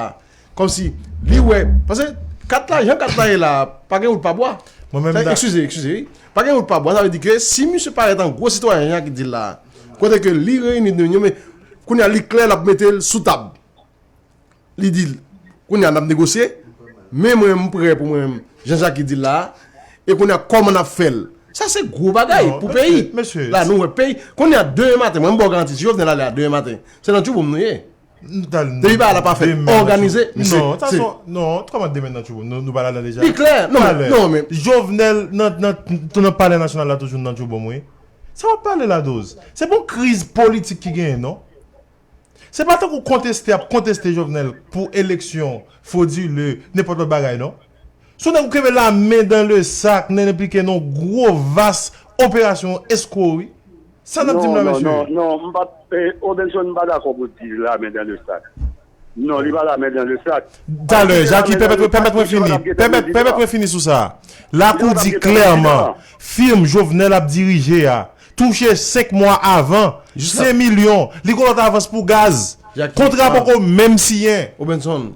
kòmsi li wè, paske kat la, jan kat la ye la, pa gen wout pa bwa. Mwen menm, eskize, eskize, wi. Pa gen wout pa bwa, sa vle di ke si misye parèt an gwo sitwayen, jan ki di l la, kote ke li reyini de yo, men kounye a li klè, l ap mete l sou tab. Li di l, kounye a n ap negosye, men mwen m prè pou mwen menm, jan Jacky di l la, e kounye a kòman n ap fè l. Sa se gwo bagay pou peyi. La nou wè peyi, kounye a demen maten, mwen m ba w garanti, si Jovenel ale a demen maten, se nan tchouboum nou ye. Depi bagay la pa fèt òganize, misye. Non, non, kòman demen nan tchouboum? Nou, nou pa ladan deja. Li klè, non, men, non, men. Jovenel nan, nan, nan palè nasyonal la toujou nan tchouboum, wi. Sa w ap pale la, Doz? Se pa yon kriz politik ki genyen, non? Se pa tankou konteste ap konteste Jovenel pou eleksyon fodile, nenpòt lòt bagay, non. Se yon nèg ou kenbe la men dan le sak, nan enplike nan yon gwo vas operasyon eskro, wi. Sa n ap di m la, mesye? Non, non, non, non, m pa, eh, Robenson, m pa dakò pou di la men dan le sak. Non, li pa la men dan le sak. Talè, Jacky, pèmèt, pèmèt mwen fini. Pèmèt, pèmèt mwen fini sou sa. Lakou di klèman, fim Jovenel ap dirije a, touche senk mwa avan, senk milyon, li gon lòt avans pou gaz. Kontra poko menm siyen. Robenson,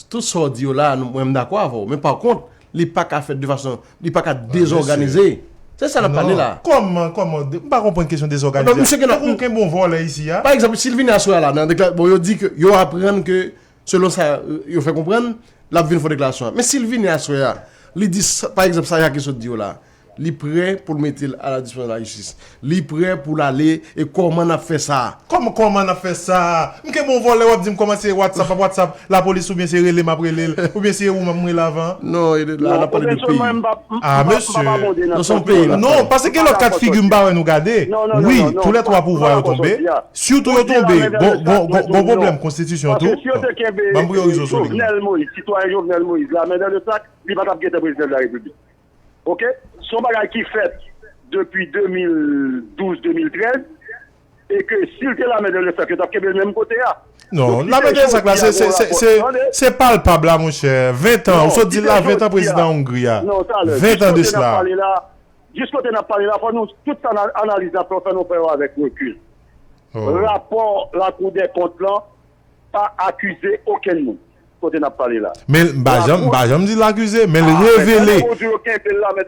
tout sa w di yo la, nou, mwen m dakò avè w. Men pa kont, li pa ka fèt de fason, li pa ka dezòganize. Se sa n ap pale la. Kòman, kòman, de- m pa konprann kesyon dezòganize. Donk, misye gen Tankou ou kenbe yon vòlè isi a. Pa egzanp, si l vini aswè a la, nan dekla- bon, yo di ke, yo aprann ke, selon sa, euh, yo fè konprann, l ap vin fè deklarasyon an. Men si l vini aswè a, li di, sa- pa egzanp, sa Jacky sot di yo la, li prè pou l mete l a la dispozisyon lajistis. Li prè pou l ale, e kòman n ap fè sa? Kòman, kòman n ap fè sa? M kenbe yon vòlè, w ap di m kòman se WhatsApp, ap WhatsApp lapolis, oubyen se rele m ap rele l, oubyen se ou m ap rele avan? Non, e la, n ap pale de peyi. Ah, mesye. Nou se yon peyi n ap pale. Non, paske gen lòt kat figi m pa wè nou gade. Wi, tou lè twa pouvwa yo tonbe. Sitou yo tonbe, gon, gon, gon, gon pwoblèm konstitisyon tou. Ban m priyorize w, Solim. Jovenel Moïse, sitwayen Jovenel Moïse, la men dan le sak, li pa t ap gentan prezidan de la repiblik. Oke? Se yon bagay ki fèt depi de mil douz, de mil trèz, e ke si l te la men dan le sak, yo t ap kenbe l menm kote a. Non, la men dan le sak la, se, se, se, se, se palpab la, monchè. Ven tan, ou sot di l la, ven tan prezidan Hongri a. Ven tan de sela. Jis kote n ap pale la, fò nou, tout sa, analiz n ap fè, fò nou fè yo avèk rekil. Rapò Lakou dè Kont lan pa akize okenn moun kote n ap pale la. Men m pa janm, m pa janm di l akize, men l revele.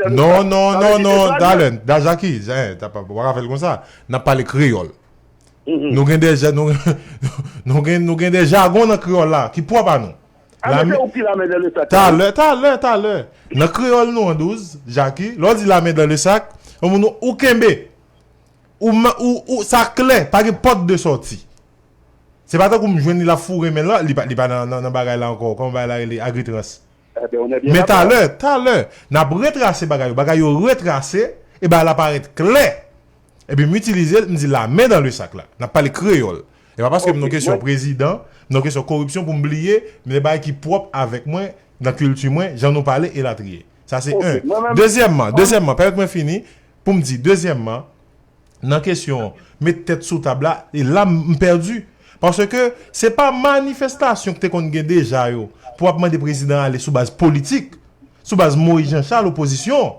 Non, non, non, non, talè, Jacky, w pa ka fè l konsa. N ap pale kreyòl. Nou gen de, nou, nou gen, nou gen de jagon nan kreyòl la ki pwòp a nou. Ah, men se ou ki la men dan le sak. Talè, talè, talè. Nan kreyòl nou an, Douz, Jacky, lè w di la men dan le sak, yon moun ou, ou kenbe. Ou, ou, ou, sa klè, pa gen pòt de sòti. Se pa tankou m jwenn li, l ap foure men l la, li pa, li pa nan, nan, nan bagay la ankò, kòman bagay la rele, Agritrans. Men talè, talè, n ap retrase bagay yo, bagay yo retrase, e bagay la parèt klè. Epi m itilize l, m di la men dan le sak la. N ap pale kreyòl. E pa paske m nan kesyon prezidan, m nan kesyon koripsyon pou m bliye, m nan bagay ki pwòp avèk mwen, nan kilti mwen, jan nou pale, elatriye. Sa se en. Dezyèmman, dezyèmman, pèmèt mwen fini, pou m di, dezyèmman, nan kesyon met tèt sou tab la, e la m, m pèdi. Paske se pa manifestasyon ki te konn gen deja yo pou ap mande prezidan ale sou baz politik, sou baz Moïse Jean Charles opozisyon.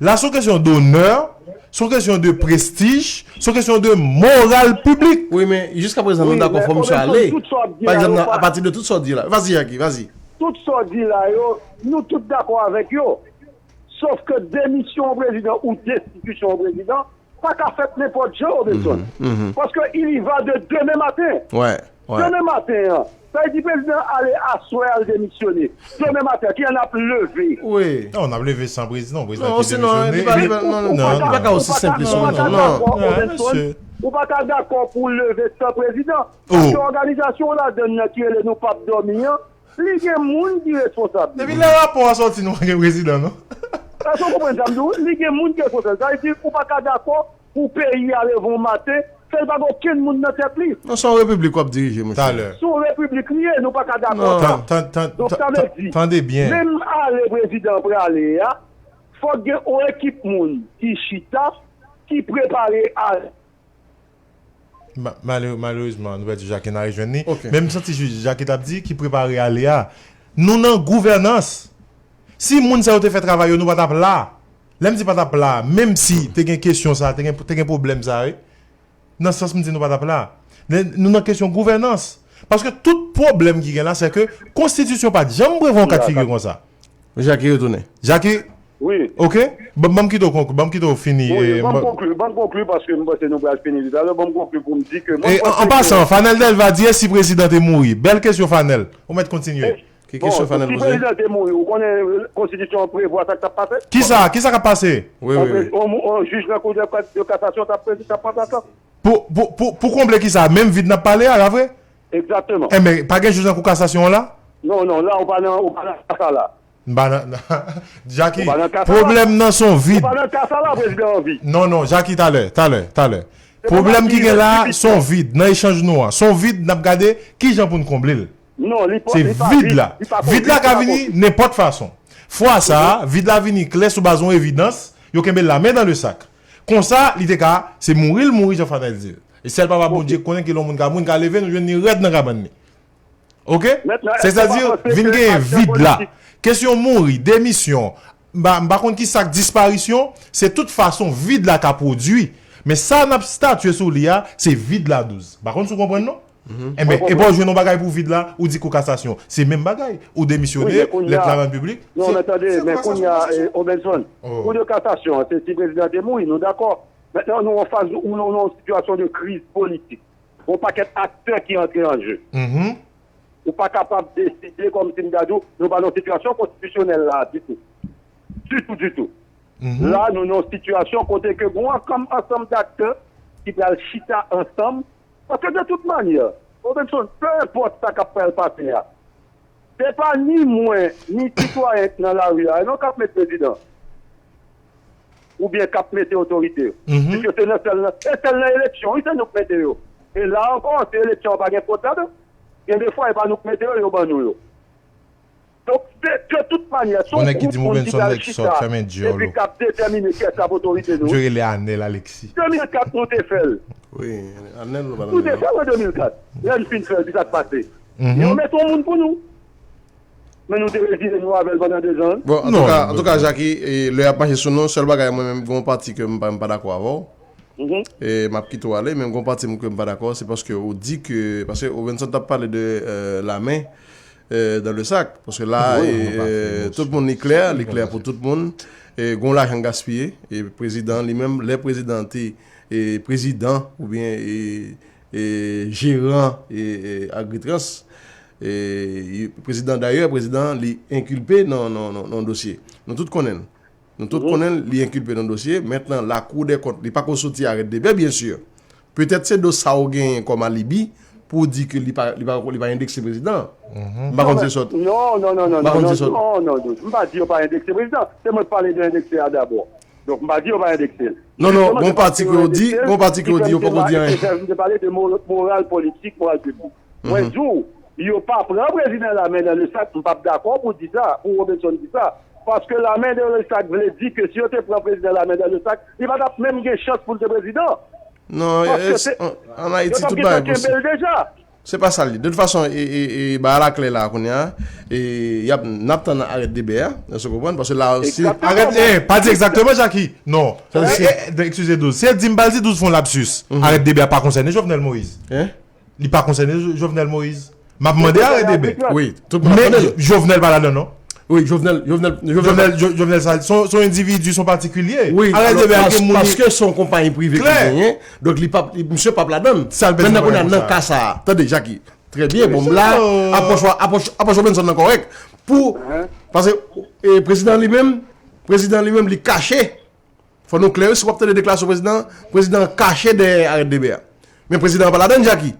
La se yon kesyon donè, se yon kesyon de prestij, se yon kesyon de moral piblik. Wi, men jiskaprezan nou dakò fò misye ale. Pa egzanp, nan, apati de tout sa w di la. Vas-y, Jacky, vas-y. Tout sa w di la yo, nou tout dakò avèk yo. Sof ke demisyon yon prezidan ou destitisyon yon prezidan pa ka fèt nenpòt jan, Robenson. Paske il y va de demen maten. Demen maten an, sa vle di prezidan ale aswè, al demisyone. Demen maten an, ki an ap leve? Wi. Non, n ap leve san prezidan, prezidan ki demisyone. Non, non, non, non, li pa ka osi senp sou non, non. Ou pa ka dakò pou leve san prezidan. Paske òganizasyon w ladann nan ki rele Nou P ap Dòmi an, li gen moun ki responsab li. Depi lè rapò a sòti, nou pa gen prezidan, non? Èske w konprann sa m di w? Li gen moun ki responsab. Sa vle di, ou pa ka dakò pou peyi a leve yon maten, fè l pa gen okenn moun nan tèt li. Non, se yon repiblik w ap dirije, monchè. Talè. Se yon repiblik li ye, nou pa ka dakò sa. Donk, sa vle di, tande byen. Menm ale prezidan prale a, Fòk gen yon ekip moun ki chita, ki prepare ale. Malerezman, nou pèdi Jacques, n a rejwenn li. Men m santi Jacques t ap di ki prepare ale a. Nou nan gouvènans. Si moun sa yo te fè travay yo, nou pa t ap la. Lè m di pa t ap la, menm si te gen kesyon sa, te gen, te gen pwoblèm sa, wi. Nan sans m di nou pa t ap la. Nou nan kesyon gouvènans. Paske tout pwoblèm ki gen la, se ke konstitisyon pa t janm prevwa yon ka de figi konsa. Jacques retounen. Jacques, wi. Ok. Ban m kite w konkli, ban m kite w fini. Wi, ban m konkli, ban m konkli paske m panse nou pral fini talè. Ban m konkli pou m di ke mwen. E, an pasan, Fanel Delva di e si prezidan te mouri? Bèl kesyon, Fanel. Ou mèt kontinye. Ki kesyon Fanel poze? Si prezidan te mouri, ou konnen konstitisyon an prevwa sa k t ap pase? Kisa? Kisa k ap pase? Wi, wi, wi. Yon jij nan kou de kasasyon t ap ranplase l. Pou, pou, pou, pou konble kisa? Menm vid n ap pale a la vre? Egzakteman. Enben, pa gen jij nan kou kasasyon an la? Non, non, la ou pa nan, ou pa nan ka sa la. M pa nan, Jackie, pwoblèm nan se yon vid. Ou pa nan ka sa la, prezidan an vi. Non, non, Jackie, talè, talè, talè. Pwoblèm ki gen la, se yon vid. Nan echanj nou an, se yon vid, n ap gade kijan pou n konble l. Se vid la. Vid la ka vini nenpòt fason. Fwa sa a, vid la vini klè sou baz yon evidans, yo kenbe l la men dan le sak. Konsa, li te ka, se mouri l mouri, jan Fanel di l. E sèl Papa Bondye k konnen kilè yon moun ka mouri, n ka leve, nou jwenn li rèd nan kabann li. Ok? Sètadi, vin genyen vid la. Kesyon mouri, demisyon, m pa, m pa konn kisa k disparisyon, se tout fason vid la ka pwodui. Men sa n ap statye sou li a, se vid la douz. M pa konn si w konprann non? Enben, epa w jwenn yon bagay pou vid la, ou di kou kasasyon. Se menm bagay. Ou demisyone, lèt la rann piblik. Non, men tande, men kounye a, Robenson, kou de kasasyon an, se si prezidan te mouri, nou dakò. Mentnan, nou anfas, nou nan yon sitiyasyon de kriz politik. Yon pakèt aktè ki antre an je. Ou pa kapab deside kòmsi m ta di w, nou pa nan yon sitiyasyon konstitisyonèl la ditou. Ditou, ditou. La, nou nan yon sitiyasyon kote ke gon ansanm, ansanm daktè ki pral chita ansanm. Paske de tout manyè, Robenson, pe enpòt sa k ap pral pase a, se pa ni mwen, ni sitwayen k nan lari a, non, k ap met prezidan. Oubyen k ap mete otorite yo. Piske se nan sèl nan, e sèl nan eleksyon, wi, se nou k mete yo. E la ankò, si eleksyon an pa gen fwot ladan, gen de fwa, e pa nou k mete yo, yo ban nou yo. Donk, de tout manyè, se yon gwoup moun ki pral chita epi k ap detèmine kiyès k ap otorite nou. Yo rele Anèl Alexis. De mil kat, nou te fè l. Wi, Anèl, nou pa nan. Nou te fè l an de mil kat. Lè n fin fè l, ki sa k pase? Yo mete yon moun pou nou. Men nou te rezile nou avè l pandan dezan. Bon, antouka, antouka, Jackie, lè y ap mache sou nou, sèl bagay, mwen menm, gen yon pati ke m pa, m pa dakò avè w. E m ap kite w ale, men gon pati m ke m pa dakò, se paske ou di ke, paske Robenson t ap pale de lame dan le sak, paske la, tout moun li klè, li klè pou tout moun. Gon lajan k gaspiye, e prezidan li menm, lè prezidan te prezidan oubyen jeran Agritrans, prezidan, dayè, prezidan li enkilpe nan, nan, nan, nan dosye. Nou tout konnen l. Nou tout konnen l, li enkilpe nan dosye. Mentnan, Lakou dè Kont, li pako soti arèt debè, byen si. Petèt se do sa w genyen kòm alibi pou w di ke li pa, li pa, li pa endekse prezidan an. M pa konn se sòt. Non, non, non, non, non, non, non, non, non, m pa di yo pa endekse prezidan. Se mwen k pale de endekse a dabò. Donk, m pa di yo pa endekse l. Non, non, gon pati ke w di, gon pati ke w di yo pako di anyen. M te pale de moral politik, moral piblik. Mwen di w, yo pa pran prezidan Lame nan le sak, m p ap dakò pou di sa, pou Robenson di sa. Paske Lame nan le sak vle di ke si yo te pran prezidan Lame nan le sak, li pa t ap menm gen chans pou l te prezidan. Non, an Ayiti, tout bagay posib. Se pa sa l ye. De tout fason, e, e, e, bagay la klè la kounye a. E, y ap, n ap tann arèt debè a, èske w konprann? Paske la, si. Arèt, e, pa di egzakteman, Jackie. Non. Eskize, douz. Se di m pa l di douz fè yon lapsis. Arèt debè a pa konsène Jovenel Moïse. Li pa konsène Jovenel Moïse. M ap mande arèt debè. Wi, tout moun ap tande. Men Jovenel pa ladan non. Wi, Jovenel, Jovenel, Jovenel. Jovenel, Jovenel sa, se yon endividi, se yon patikilye. Wi, alò, paske se yon konpayi prive ki genyen, donk li pa, misye p ap ladann. Mentnan kounye a nan ka sa a, tande, Jackie, trè byen, bon, m la, apwòch, apwòch, apwòch Robenson nan kòrèk. Pou, paske, e, prezidan li menm, prezidan li menm, li kache. Fò nou klè, si w ap tande deklarasyon prezidan an, prezidan an kache dèyè arèt debè a. Men prezidan an pa ladann, Jackie.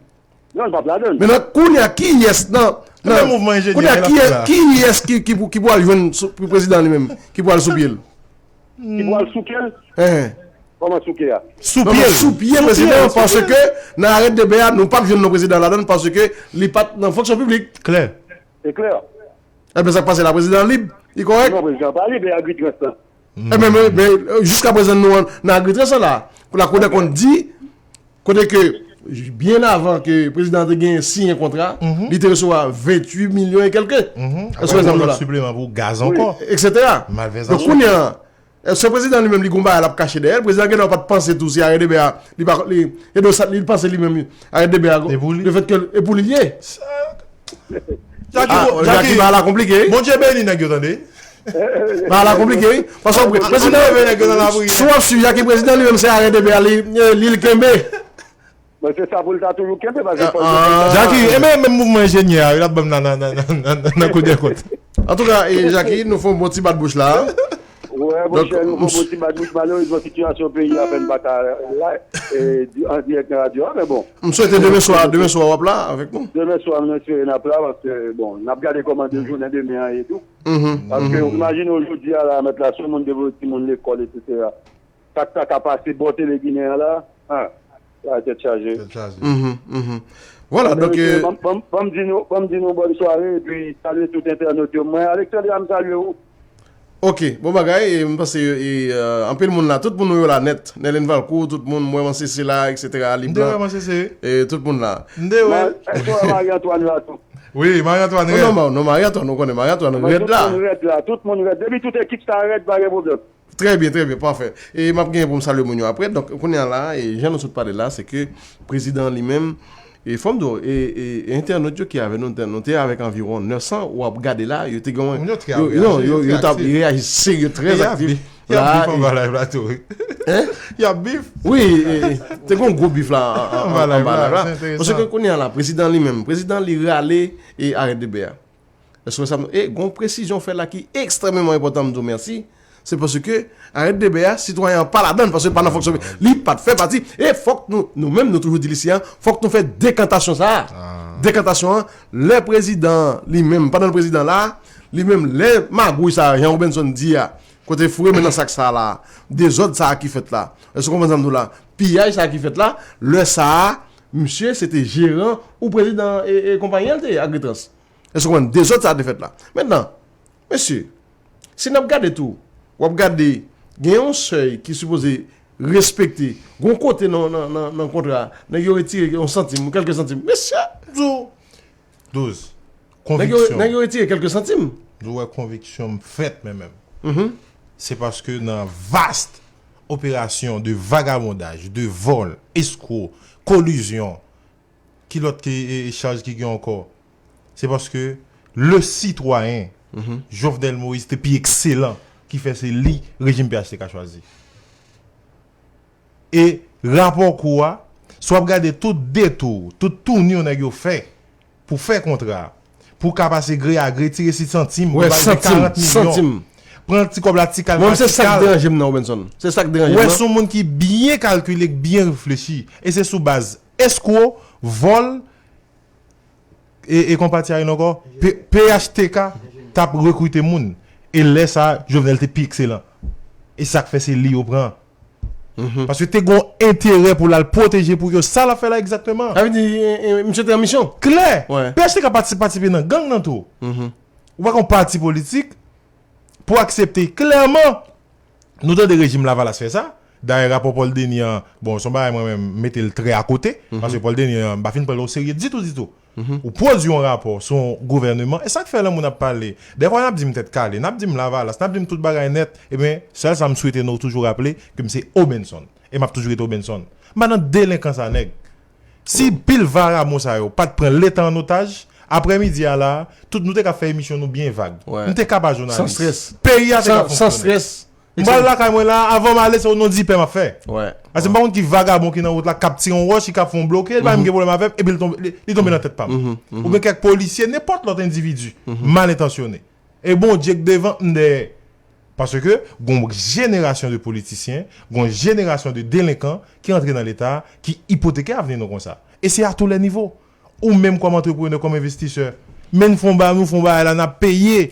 Non, l p ap ladann. Mentnan, kounye a, kiyès nan, nan, kounye a, kiyès, kiyès ki, ki pou, ki pou al jwenn sou, pou prezidan li menm, ki pou al sou pye l? Ki pou al sou pye l? Kòman sou pye a? Sou pye l. Sou pye prezidan an, paske nan arèt debè a, nou p ap jwenn non prezidan ladann paske li pa t nan fonksyon piblik. Klè. Se klè. Ebyen, sa k pase la, prezidan an lib? Li kòrèk? Non, prezidan an pa lib, e Agritrans lan. E men, men, men, jiska prezan nou an, nan Agritrans la, pou Lakou dè kont di, kote ke, byen avan ke prezidan an te genyen siyen kontra, li te resevwa venntuit milyon e kèlke. Èske w konprann la? Sipleman pou gaz ankò. Etsetera. Donk, kounye a, èske prezidan li menm li gon bagay l ap kache dèyè l? Prezidan gen dwa pa t panse tou si arèt de bè a, li pa, li, e de sa, li panse li menm, arèt de bè a, e pou li, le fèt ke e pou li l ye. Jackie, ah, Jackie, bagay la konplike, wi. Bondye beni nèg yo, tande. Bagay la konplike, wi. Paske prezidan, si w ap swiv Jackie, prezidan li menm se arèt de bè a, li, li l kenbe. Bon, se sa pou l ta toujou kenbe, paske fò l Jackie, e men menm mouvman enjenyè a, wi, l ap ban m nan, nan, nan, nan, nan, nan kou de kont. Antouka, e, Jackie, nou fè yon bon ti bat bouch la. Wè, monchè, nou fè yon bon ti bat bouch. Malerezman, sitiyasyon peyi a fè n pa ka la, e, di, an dirèk nan radyo a, men bon. M swete demen swa, demen swa w ap la avèk nou. Demen swa, m espere n ap la, paske, bon, n ap gade kòman de jounen demen an ye tou. Paske, imajine w jodi a la, mèt la, si yon moun te voye timoun lekòl, etsetera. Sa k ta ka pase bò tele Ginen an la, ah, sa tèt chaje. Tèt chaje. Vwala, donk, mesye, euh, ban, ban, ban m di nou, ban m di nou bòn sware, epi salye tout entènot yo. Mwen, Alexandria, m salye ou. Ok, bon bagay, e m panse, e, euh, anpil moun la, tout moun nou yo la nèt. Nerlin Valcourt, tout moun, mwen, mwen, se, se la, etsetera, Liblan, e tout moun la. M te wè. Èske w wè Marie Antoine la tou? Wi, Marie Antoine rèd. Non, non, Marie Antoine, nou konnen Marie Antoine rèd la. Tout moun rèd la, tout moun rèd. Depi tout ekip sa rèd, pa gen pwoblèm. Trè byen, trè byen, pafè. E m ap genyen pou m salye moun yo aprè. Donk, kounye a la, e jan nou sot pale la, se ke prezidan an li menm, e fò m di w, e, e, e entènot yo ki avè nou, nou te avèk anviwon nèf san, w ap gade la, yo te gen, yo, non, yo, yo t ap reyaji serye, trè aktif. Y ap bif anba live la tou, wi. Hein? Y ap bif. Wi, e, te gen yon gwo bif la, an, an, anba live la. Paske kounye a la, prezidan li menm, prezidan li rale e arèt de bè a. Èske sa, e, gon presizyon w fè la ki ekstrèmeman enpòtan, m di w mèsi. Se paske arèt de bè a, sitwayen an pa ladan l, paske l pa nan fonksyon, li pa t fè pati. E fòk nou, nou menm, nou toujou di l isi a, fòk nou fè dekantasyon sa a. Dekantasyon an, lè prezidan an, li menm, pandan l prezidan la, li menm, lè magouy sa a, jan Robenson di a, kote foure men nan sak sa a la, dezòd sa a ki fèt la. Èske w konprann sa m di w la? Piyaj sa a ki fèt la, lè sa a, misye, se te jeran ou prezidan e, e konpayi an l te ye, Agritrans. Èske w konprann? Dezòd sa a te fèt la. Mentnan, mesye, si n ap gade tou, w ap gade, gen yon sèy ki sipoze respekte. Gon kote nan, nan, nan, nan kontra a, nèg yo retire yon santim, kèlke santim. Mesye! Douz. Nèg yo, konviksyon. Nèg yo retire kèlke santim. Douz, wè konviksyon m fèt, men menm. Se paske nan vast operasyon de vagabondaj, de vòl, eskwo, kolizyon, ki lòt ki, e, e, chaj ki gen ankò? Se paske le sitwayen Jovenel Moïse te pi ekselan ki fè se li rejim P H T K chwazi. E rapò kou a, si w ap gade tout detou, tout touni nèg yo fè pou fè kontra a, pou ka pase gre a gre, tire si santim, pou bay karant milyon. Pran ti kòb la, ti kal pa ti kal. Mwen, se sa k deranje m nan, Robenson. Se sa k deranje m nan. Wè, se yon moun ki byen kalkile, k byen reflechi. E se sou baz eskwo, vòl, e, e konpati a rele ankò, P-, P H T K t ap rekrite moun. E lè sa a, Jovenel te pi ekselan. E sa k fè se li yo pran. Paske te gon enterè pou l al pwoteje pou yo. Sa l ap fè la egzakteman? Sa vle di, e, e, misye te an misyon? Klè! P H T K pati-, patisipe nan gang nan tou. Ou pa gen yon pati politik pou aksepte klèman. Nou tande rejim Lavalas fè sa. Dayè, rapò Paul Denis an, bon, se yon bagay mwen menm, m mete l trè akote, paske Paul Denis an, m pa fin pran l oserye ditou, ditou. Ou pwodui yon rapò sou yon gouvèneman, e sa k fè lè moun ap pale, dèfwa n ap di m tèt kale, n ap di m Lavalas, n ap di m tout bagay nèt, ebyen, sèl sa m swete nou toujou raple, ke m se Obenson. E m ap toujou rete Obenson. M pa nan delenkan sa, nèg. Si pil vagabon sa yo pa t pran Leta an otaj, aprèmidi a la, tout nou te ka fè emisyon nou byen vag. M te ka pa jounalis. Peyi a te ka fonksyone. M pral lakay mwen la, avan m ale, se o non di Pè m ap fè. Paske m pa konn ki vagabon ki nan wout la, k ap tire yon wòch, ki ap fè yon bloke, li pa menm gen pwoblèm avè m, epi li tonbe, li, li tonbe nan tèt pa m. Oubyen kèk polisye, nenpòt lòt endividi, mal entansyone. E Bondye k devan, m dèyè. Paske gon jenerasyon de politisyen, gon jenerasyon de delenkan ki rantre nan Leta, ki ipoteke avni nou konsa. E se a tou lè nivo. Ou menm kòm antreprenè, kòm envestisè, men n fè yon bagay, nou fè yon bagay la, n ap peye.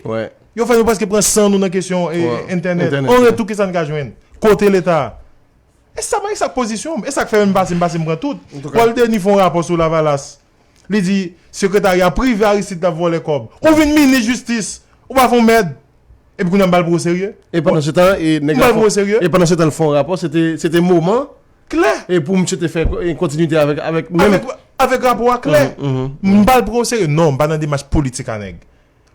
Yo fè nou prèske pran san nou nan kesyon, e, entènèt. An retou, kisa n ka jwenn? Kote Leta? E sa, e sa k pozisyon m. E sa k fè menm pase m, pase m pran tout. Paul Denis fè yon rapò sou Lavalas. Li di, sekretarya prive Aristide t ap vòlè kòb. Ou vin minis jistis, ou pa fè yon mèd. Epi kounye a m ba l pran o serye. E pandan se tan, e nèg M ba l pran o serye. E pandan se tan, l fè yon rapò, se te, se te moman. Klè. E pou misye te fè yon kontinite avèk, avèk menm. Avèk, avèk rapò a klè. M ba l pran o serye. Non, m pa nan demach politik a nèg.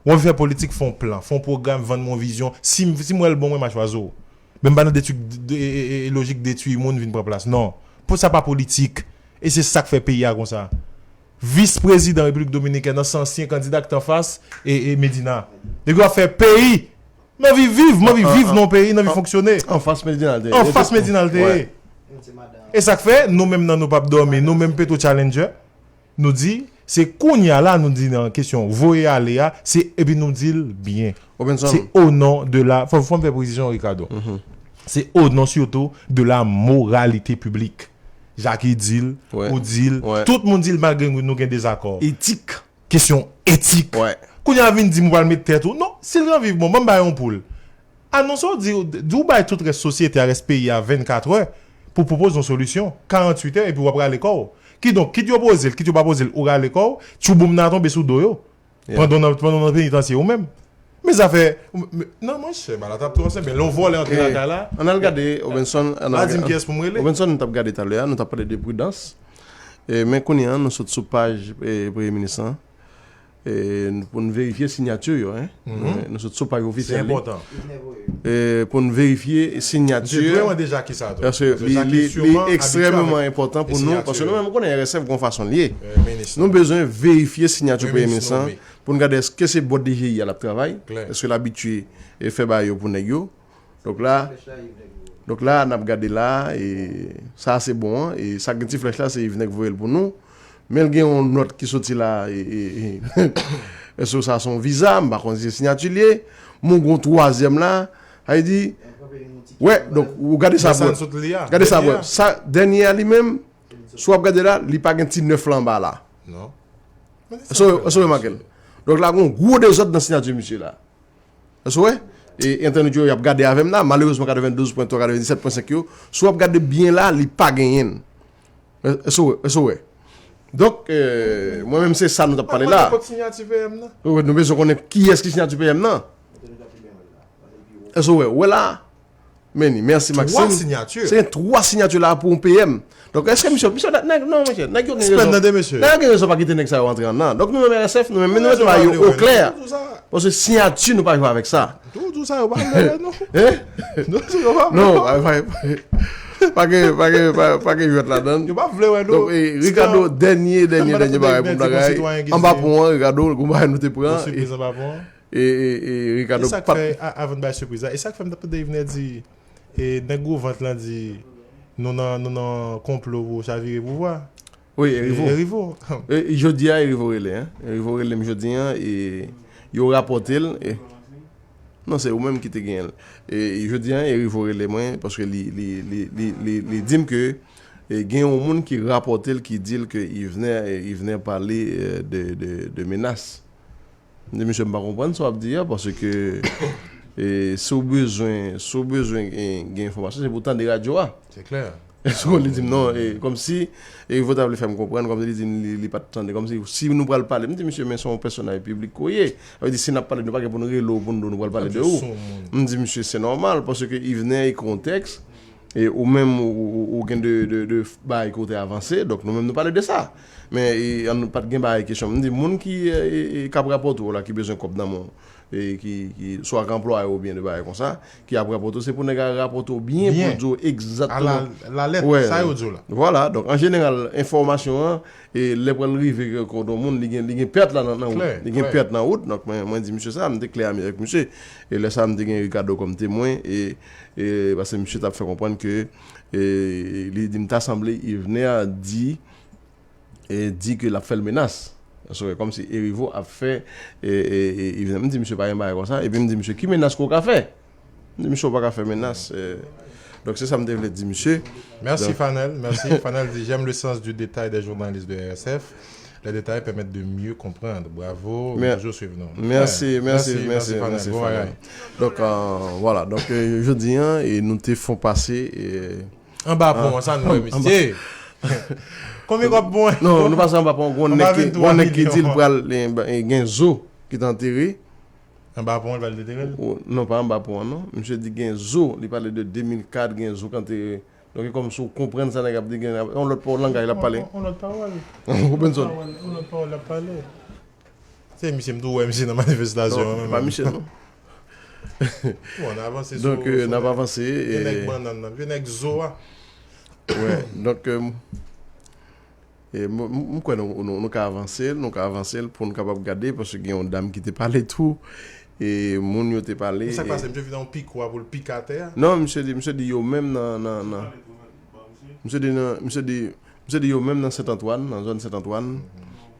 Ou anvi fè politik, fè yon plan, fè yon pwogram, vann mwen yon vizyon. Si, si m wè l bon, mwen, m a chwazi w. Men m pa nan detwi, de, e, e, e, lojik detwi moun vin pran plas. Non. Pou sa pa politik. E se sa k fè peyi a konsa. Vis prezidan Repiblik Dominikèn nan, se ansyen kandida ki t anfas e, e Medina. Nèg yo ap fè peyi. M anvi viv, m anvi viv nan yon peyi, m anvi fonksyone. Anfas Medina l te ye. Anfas Medina l te ye. E sa k fè, nou menm nan nou p ap dòmi, nou menm Petro Challenger, nou di, se kounye a la, nou di nan kesyon voye ale a, se epi nou di l byen. Se o non de la, fò, fò m fè presizyon, Ricardo. Se o non sitou de la moralité publique. Jackie di l, ou di l, tout moun di l malgre nou gen dezakò. Etik. Kesyon etik. Kounye a vin di m ou pral met tèt ou. Non, si l anvi, bon, ban m ba yon poul. Anonse w, di, di w bay tout rès sosyete a, rès peyi a vennkat è pou pwopoze yon solisyon. Karanntuit è epi w ap rale kò w. Kidonk, kit yo poze l, kit yo pa poze l, ou rale kò w, tchouboum nan tonbe sou do yo. Pandan w nan, pandan w nan penitansye ou menm. Men zafè, men, non, monchè, ba la t ap twò senp, men lè yon vòlè antre lakay la. Ann al gade, Obenson, ann al gade. Pa di m kiyès pou m rele. Obenson, nou t ap gade talè a, nou t ap pale de pridans. E, men kounye a, nou sot sou paj e, Premye Minis lan. E, pou n verifye siyati yo, en. Nou sot sou paj ofisyèl li. E, pou n verifye siyati. Paske li, li, li ekstrèmeman enpòtan pou nou, paske nou menm, nou konnen R S F gon fason l ye. Nou bezwen verifye siyati Premye Minis lan pou n gade èske se bò D G I a l ap travay, èske l abitye e fè bagay yo pou nèg yo. Donk la, donk la, n ap gade la, e sa se bon an, e sa gen ti flèch la, se Yvenec voye l pou nou. Men l gen yon nòt ki soti la, e, e, e, èske sa se yon viza, m pa konn si se siyati l ye. Men w gen yon twazyèm la, sa vle di, wè, donk, ou gade sa pou wè. Gade sa pou wè. Sa, dènye a li menm, si w ap gade la, li pa gen ti nèf la anba la. Èske w remake l? Donk la, gen yon gwo dezòd nan siyati misye la. Èske w wè? E entènot yo, y ap gade avè m la, malerezman, katrevendouz pwen twa, katrevendisèt pwen senk yo, si w ap gade byen la, li pa genyen l. Èske w wè? Èske w wè? Donk, e, mwen menm, se sa nou t ap pale la. Nou bezwen konnen kiyès ki siyati P M nan. Èske w wè? Ou wè la? Men ni, mèsi Maxime. Se gen twa siyati la pou yon P M. Donk, èske misye, misye, nèg, non, monchè, nèg yo gen rezon. Nèg yo gen rezon pa kite nèg sa yo antre anndan. Donk, nou menm R S F, nou menm, nou mete bagay yo oklè. Paske siyati, nou pa jwe avèk sa. Tou, tou sa yo pa vle wè, non. Hein? Non, pa, pa, pa gen, pa gen, pa, pa gen jwèt ladan. Yo pa vle wè, non. Donk, e, Ricardo, dènye, dènye, dènye bagay pou m ta gaye. Anba pon an, Ricardo, gon bagay nou te pran. Yon sipriz anba pon an. E, e, e Ricardo pa t. E sa k fè, a, avan n bay sipriz la, e sa k fè m t ap tande Yvenè di, e nèg gwo vant lan di, nou nan, nou nan konplo pou chavire pouvwa. Wi, Erivo. Erivo. E, jodi a, Erivo rele, en. Erivo rele m jodi a, e yo rapòte l, e, non, se ou menm ki te genyen l. E jodi a, Erivo rele mwen, paske li, li, li, li, li, li di m ke, e, gen yon moun ki rapòte l, ki di l ke Yvenè, e, Yvenè pale, e, de, de, de menas. M di, "Mesye, m pa konprann sa w ap di a, paske, e, si w bezwen, si w bezwen gen, gen enfòmasyon, se pou w tande radyo a." Se klè. Èske li di m non, e, kòmsi, e, Erivo ta vle fè m konprann, kòmsi li di m li, li pa t tande, kòmsi, si nou pral pale, m di, "Mesye, men se yon pèsonaj piblik ke w ye. Sa vle di, si n ap pale, nou pa gen pou n rele w, pou n di w nou pral pale de ou." M di, "Mesye, se nòmal, paske Yvenè ekri yon tèks, e ou menm, ou, ou, ou gen de, de, de bagay ke w te avanse, donk nou menm nou pale de sa." Men, e, an nou pa t gen bagay kesyon. M di, moun ki, e, e, e, k ap rapòte w la, ki bezwen kòb nan men w, e, ki, ki, swa k anplwaye w oubyen de bagay konsa, ki ap rapòte w, se pou nèg la rapòte w byen pou di w egzakteman. A la, lalèt, sa yo di w la. Vwala, donk, an jeneral, enfòmasyon an, e, lè pral rive kote yon moun, li gen, li gen pèt la nan, nan wout. Li gen pèt nan wout, donk, mwen, mwen di misye sa, m te klè avèk misye. E lè sa, m te gen Ricardo kòm temwen, e, e, paske misye t ap fè konprann ke, e, li di m ta sanble Yvenè di, e di ke l ap fè l menas. Èske w wè, kòmsi Erivo ap fè, e, e, e, Yvenè, m di, "Mesye, pa gen bagay konsa." Epi m di, "Mesye, ki menas ke w ka fè?" M di, "Mesye, w pa ka fè menas." E, donk, se sa m te vle di, mesye. Mèsi, Fanel. Mèsi. Fanel di, "J'aime le sens du détail des journalistes de R S F. Les détails permettent de mieux comprendre." Bravo. Nou toujou swiv nou. Mèsi, mèsi, mèsi, mèsi, Fanel. Bon bagay. Donk, e, vwala. Donk, e, jodi a, e nou te fon pase, e, Anba pon an, sa nou wè, mesye. Konbyen kòb pon an? Non, nou pase anba pon an, gon nèg ki, gon nèg ki di l pral, e, gen zo ki t antere. Anba pon an, l pral detere l? Non, pa anba pon an, non. Misye di gen zo, li pale de de mil kat, gen zo k antere. Donk, e kòmsi w konprann sa nèg ap di, gen yon lòt pawòl langaj l ap pale. Yon lòt pawòl. Robinson. Yon lòt pawòl l ap pale. Se misye, m tou wè misye nan manifestasyon an. Non, pa misye, non. Bon, n avanse sou... Donk, n ap avanse. Vye nèg bannann nan, vye nèg zo a. Wè, donk, e, m, m, m kwè nou, nou, nou ka avanse l, nou ka avanse l pou nou kapab gade, paske gen yon dam ki te pale tou, e moun yo te pale. Men sa k pase, misye vin nan yon pikwa pou l pike atè a? Non, misye di, misye di yo menm nan, nan, nan, misye di nan, misye di, misye di yo menm nan Sent Antwàn, nan zòn Sent Antwàn.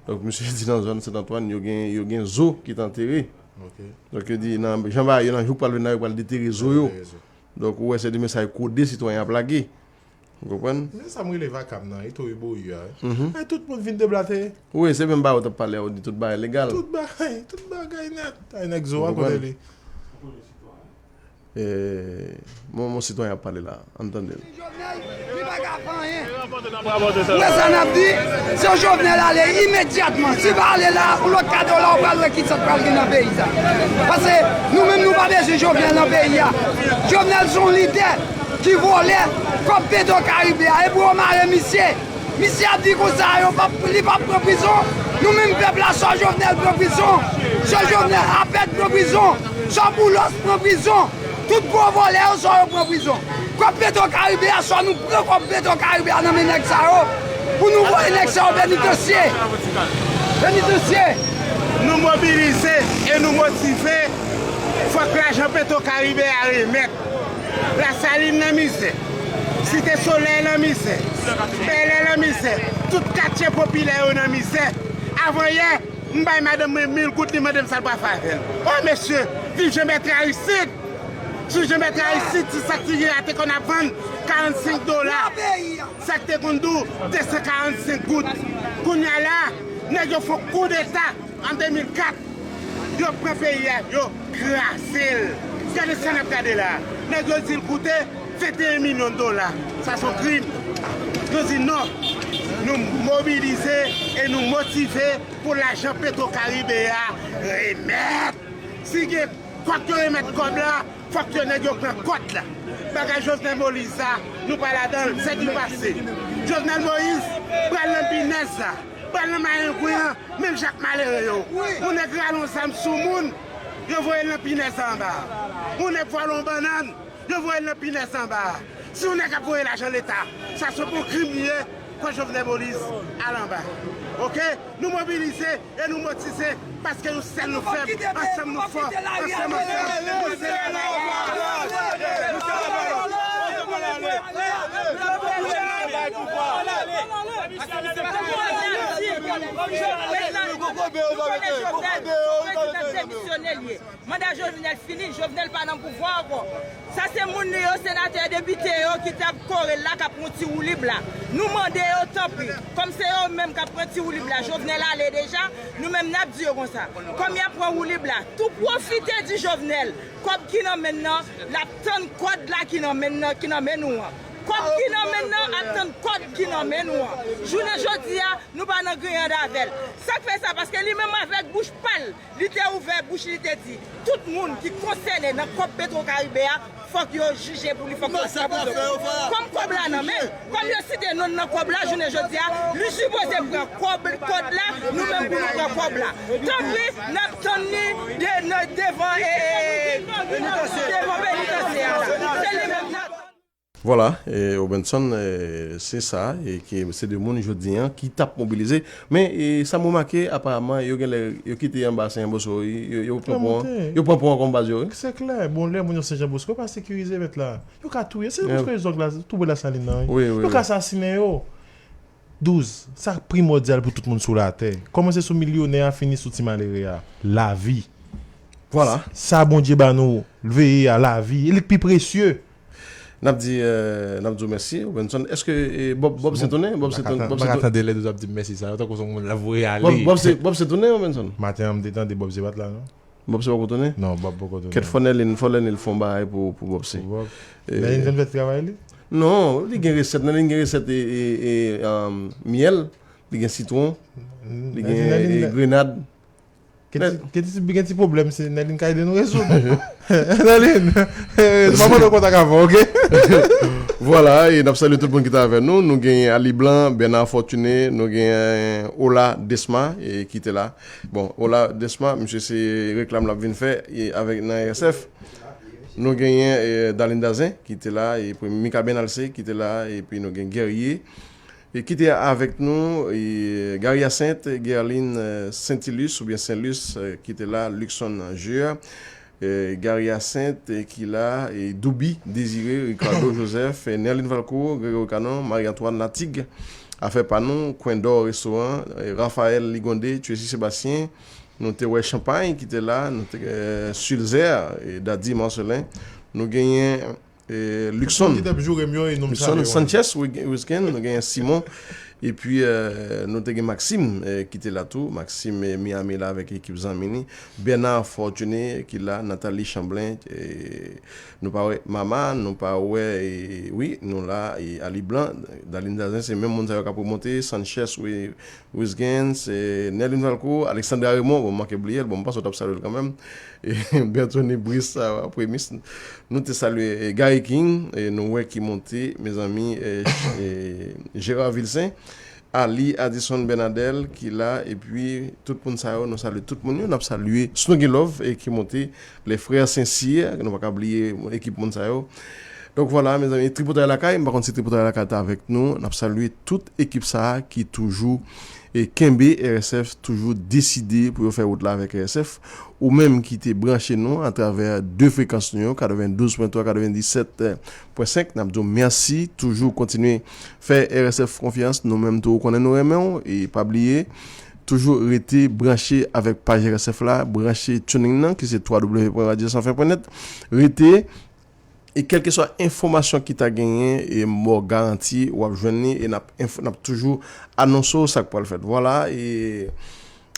Donk, misye di nan zòn Sent Antwàn, yo gen, yo gen zo ki t antere. Donk, yo di, nan, jan bagay yo nan jou k pral vin la, yo pral detere zo yo. Donk, ou wè, se de mesaj kode sitwayen ap lage. Ou konprann? Men sa m rele vakab nan, e tou e boyi a, wi. Men tout moun vin deblate. Wi, se menm bagay ou t ap pale a, ou di tout bagay legal. Tout bagay, tout bagay nèt. Ay, nèg zo a kote li? E, mon, mon sitwayen ap pale la, ann tande l. Jovenel, li pa ka fè anyen. Mwen sa n ap di, se Jovenel ale imedyatman. Si pa ale la, yon lòt kat de la, ou pral wè ki sa k pral gen nan peyi sa. Paske nou menm, nou pa bezwen Jovenel nan peyi a. Jovenel se yon lidè ki vòlè kòb Petro Karibe a, e pou yo mare misye. Misye ap di konsa, yo p ap, li p ap pran prizon. Nou menm pèp la, swa Jovenel pran prizon, swa Jovenel Apèd pran prizon, swa Boulos pran prizon. Tout gwo vòlè yo, swa yo pran prizon. Kòb Petro Karibe a, swa nou pran kòb Petro Karibe a nan men nèg sa yo, pou nou voye nèg sa yo penitansye. Penitansye. Nou mobilize e nou motive. Fòk lajan Petro Karibe a remèt. Lasalin nan mizè. Site Solèy nan mizè. Bèlè nan mizè. Tout katye popilè yo nan mizè. Avanyè, m bay madanm mwen mil goud, li mande m sa l pral fè avè l. O mesye, viv Jean Bertrand Aristide! Sou Jean Bertrand Aristide, se sa k ti gen a te konn ap vann karannsenk dola. Sa k te konn dou de san karannsenk goud. Kounye a la, nèg yo fè yon koudeta an de mil kat. Yo pran peyi a, yo kraze l. Gade sa n ap gade la. Nèg yo di l koute venteyen milyon dola. Sa se yon krim. Nou di non. Nou mobilize e nou motive pou lajan Petro Karibe a remèt. Si gen kòb yo remèt kòb la, fòk yo nèg yo pran kòb la. Bagay Jovenel Moïse la, nou pa ladan l, sèk li pase. Jovenel Moïse pral nan pinèz la, pral nan mayengwen an, menm jan ak malere yo. Yon nèg rale yon zam sou moun, yo voye l nan pinèz anba. Yon nèg vòlè yon bannann, yo voye l nan pinèz anba. Si yon nèg ap voye lajan leta, sa se pou krim li ye, fò Jovenel Moïse al anba. Oke? Nou mobilize e nou motive paske nou sèl nou fèb, ansanm nou fò, ansanm ansanm. Nou se la. Manda Jovenel fini, Jovenel pa nan pouvwa ankò. Sa se moun li yo, senatè, depite yo ki t ap kore l la, k ap pran ti woulib la. Nou mande yo, tanpri, kòm se yo menm k ap pran ti woulib la, Jovenel ale deja, nou menm n ap di yo konsa, kòm y ap pran woulib la, tou pwofite di Jovenel, kòb ki nan men l nan, l ap tann kòd la ki nan men l nan, ki nan men nou an. Kòb ki nan men l nan ap tann kòd ki nan men nou an. Jounen jodi a, nou pa nan grinyad avè l. Sa k fè sa? Paske li menm avèk bouch pa l, li te ouvè bouch li, te di, tout moun ki konsène nan kòb Petro Karibe a, fòk yo jije pou li, fòk yo pran pou yo. Kòm kòb la nan men, kòm yo site non l nan kòb la, jounen jodi a, li sipoze pran kòb, kòd la, nou menm pou nou pran kòb la. Tanpri, n ap tann li de, nan, devan, e, e, devan penitansye a la. Se li menm n ap Vwala, e, Robenson, e, se sa, e ke se de moun jodi an ki t ap mobilize. Men, e, sa m remake, aparaman, yo genlè, yo kite anba Sen Jan Bosko, yo, yo pran pon an, yo pran pon an kòm baz yo, wi. Se klè, bon, lè moun yo Sen Jan Bosko pa sekirize mèt la. Yo ka touye, Sen Jan Bosko e zòg la, tou bò Lasalin nan, wi. Yo ka asasinen yo. Douz, sa primòdyal pou tout moun sou latè. Kòmanse sou milyonè a, fini sou ti malere a. Lavi. Vwala. Sa Bondye ba nou, veye a, lavi. E li k pi presye. N ap di, e, n ap di w mèsi, Robenson. Èske, e, Bob, Bob Sentounen? Bob Sentounen, Bob Sentounen. M pa ka tande lè w ap di m mèsi sa yo, tankou se yon moun l ap voye ale. Bob, Bob Se, Bob Sentounen, Robenson? Maten an, m te tande Bob Se pa t la, non. Bob Se poko tounen? Non, Bob poko tounen. Kèt, fò Nèlin, fò Nèlin fè yon bagay pou, pou Bob Se. Nèlin konn fè travay li? Non, li gen resèt, Nèlin gen resèt, e, e, e, um, myèl, li gen sitwon, li gen, e, grenad. Keti gen ti pwoblèm, se Nèlin ka ede nou rezoud. Nèlin, m ap mande kontak avè w, oke? Vwala, e n ap salye tout moun ki te avè nou. Nou genyen Ali Blanc, Bernard Fortuné, nou genyen Ola Desma e, ki te la. Bon, Ola Desma, misye se reklam l ap vin fè e, avèk nan R S F. Nou genyen e, Darline Dazen ki te la, e Mika Benalcé ki te la, epi nou gen Guerrier. E ki te avèk nou, e, Gary Hyacinthe, Guerline e, Saintilus oubyen Saint-Luce e, ki te la, Luckson Junior, e, Gary Hyacinthe e, ki la, e, Douby Désiré, Ricardo Joseph, e, Nerline Valcourt, Grégory Canon, Marie-Antoine Latig, Afè Pa Nou, Coin d'Or Restaurant, e, Raphaël Ligonde, Tracy Sébastien, nou te wè Champagne ki te la, nou te e, Sulzer, e, Daddy Marcelin, nou genyen e, Luckson. Tout moun ki t ap joure m yo, e non m Luckson salye yo. Sanchez, Wi- Wisgen, nou genyen Simon. Epi e, nou te gen Maxime e, ki te la tou. Maxime e, Miami la avèk ekip zanmi li. Bernard Fortuné ki la, Nathalie Chamblin. E, nou pa wè Mama, nou pa wè, e, wi, nou la, e, Ali Blanc, Darline Dazen, se menm moun sa yo k ap remonte. Sanchez, wi, Wisgen, e, Nerline Valcourt, Alexandra Raymond, bon, m manke bliye l, bon, m panse w t ap salye l kanmenm. E, Bertony Brice, sa, Premis, nou te salye e, Gary King, e, nou wè ki monte, mezanmi, e, e, Gérard Vilcin, Ali Addison Bernadel ki la, epi tout moun sa yo, nou salye tout moun yo, n ap salye Snoogy Love e, ki monte, les frères Saint-Cyr, nou pa ka bliye ekip moun sa yo. Donk vwala, mezanmi, Tripotay Lakay, m pa konn si Tripotay Lakay ta avèk nou, n ap salye tout ekip sa a ki toujou e kenbe R S F, toujou deside pou yo fè wout la avèk R S F. Ou menm ki te branche nou atravè de frekans nou yo, katrevendouz pwen twa, katrevendisèt pwen senk, n ap di w mèsi, toujou kontinye fè R S F konfyans, nou menm tou ou konnen nou renmen w, e pa bliye, toujou rete branche avèk paj R S F la, branche tuning nan ki se twa w w w pwen radyo san fen pwen nèt, rete E kèlkeswa enfòmasyon ki ta genyen, e m ba w garanti w ap jwenn li, e n ap enf- n ap toujou anonse w sa k pral fèt. Vwala, e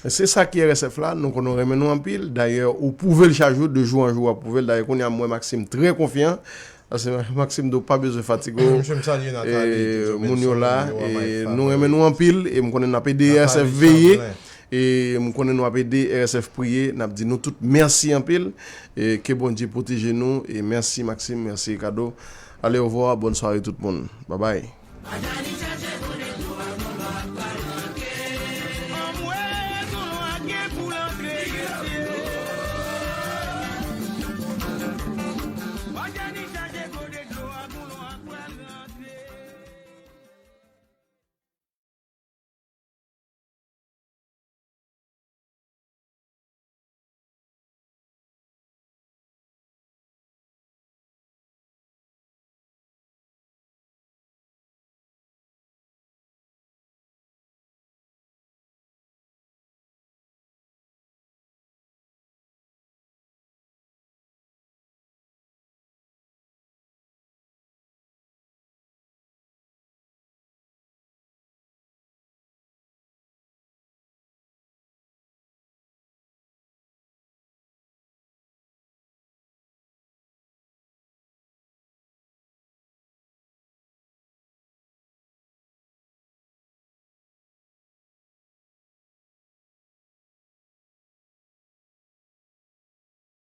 se sa ki R S F la, nou konn nou renmen nou anpil. Dayè, ou pwouve l chak jou, de jou an jou w ap pwouve l. Dayè, kounye a m wè Maxime trè konfyan. Paske Maxime di w pa bezwen fatige w. Mesye, m salye Nathalie, e, tou, moun yo Benson, la, yo, e, Mike nou Fabre, renmen nou anpil, e m konnen n ap ede R S F Nathalie veye. Chauvin. E m konnen nou ap ede R S F priye, n ap di nou tout mèsi anpil, e ke Bondye pwoteje nou, e mèsi Maxime, mèsi Ricardo. Allez, au revoir, bonne soirée tout moun. Bye bye.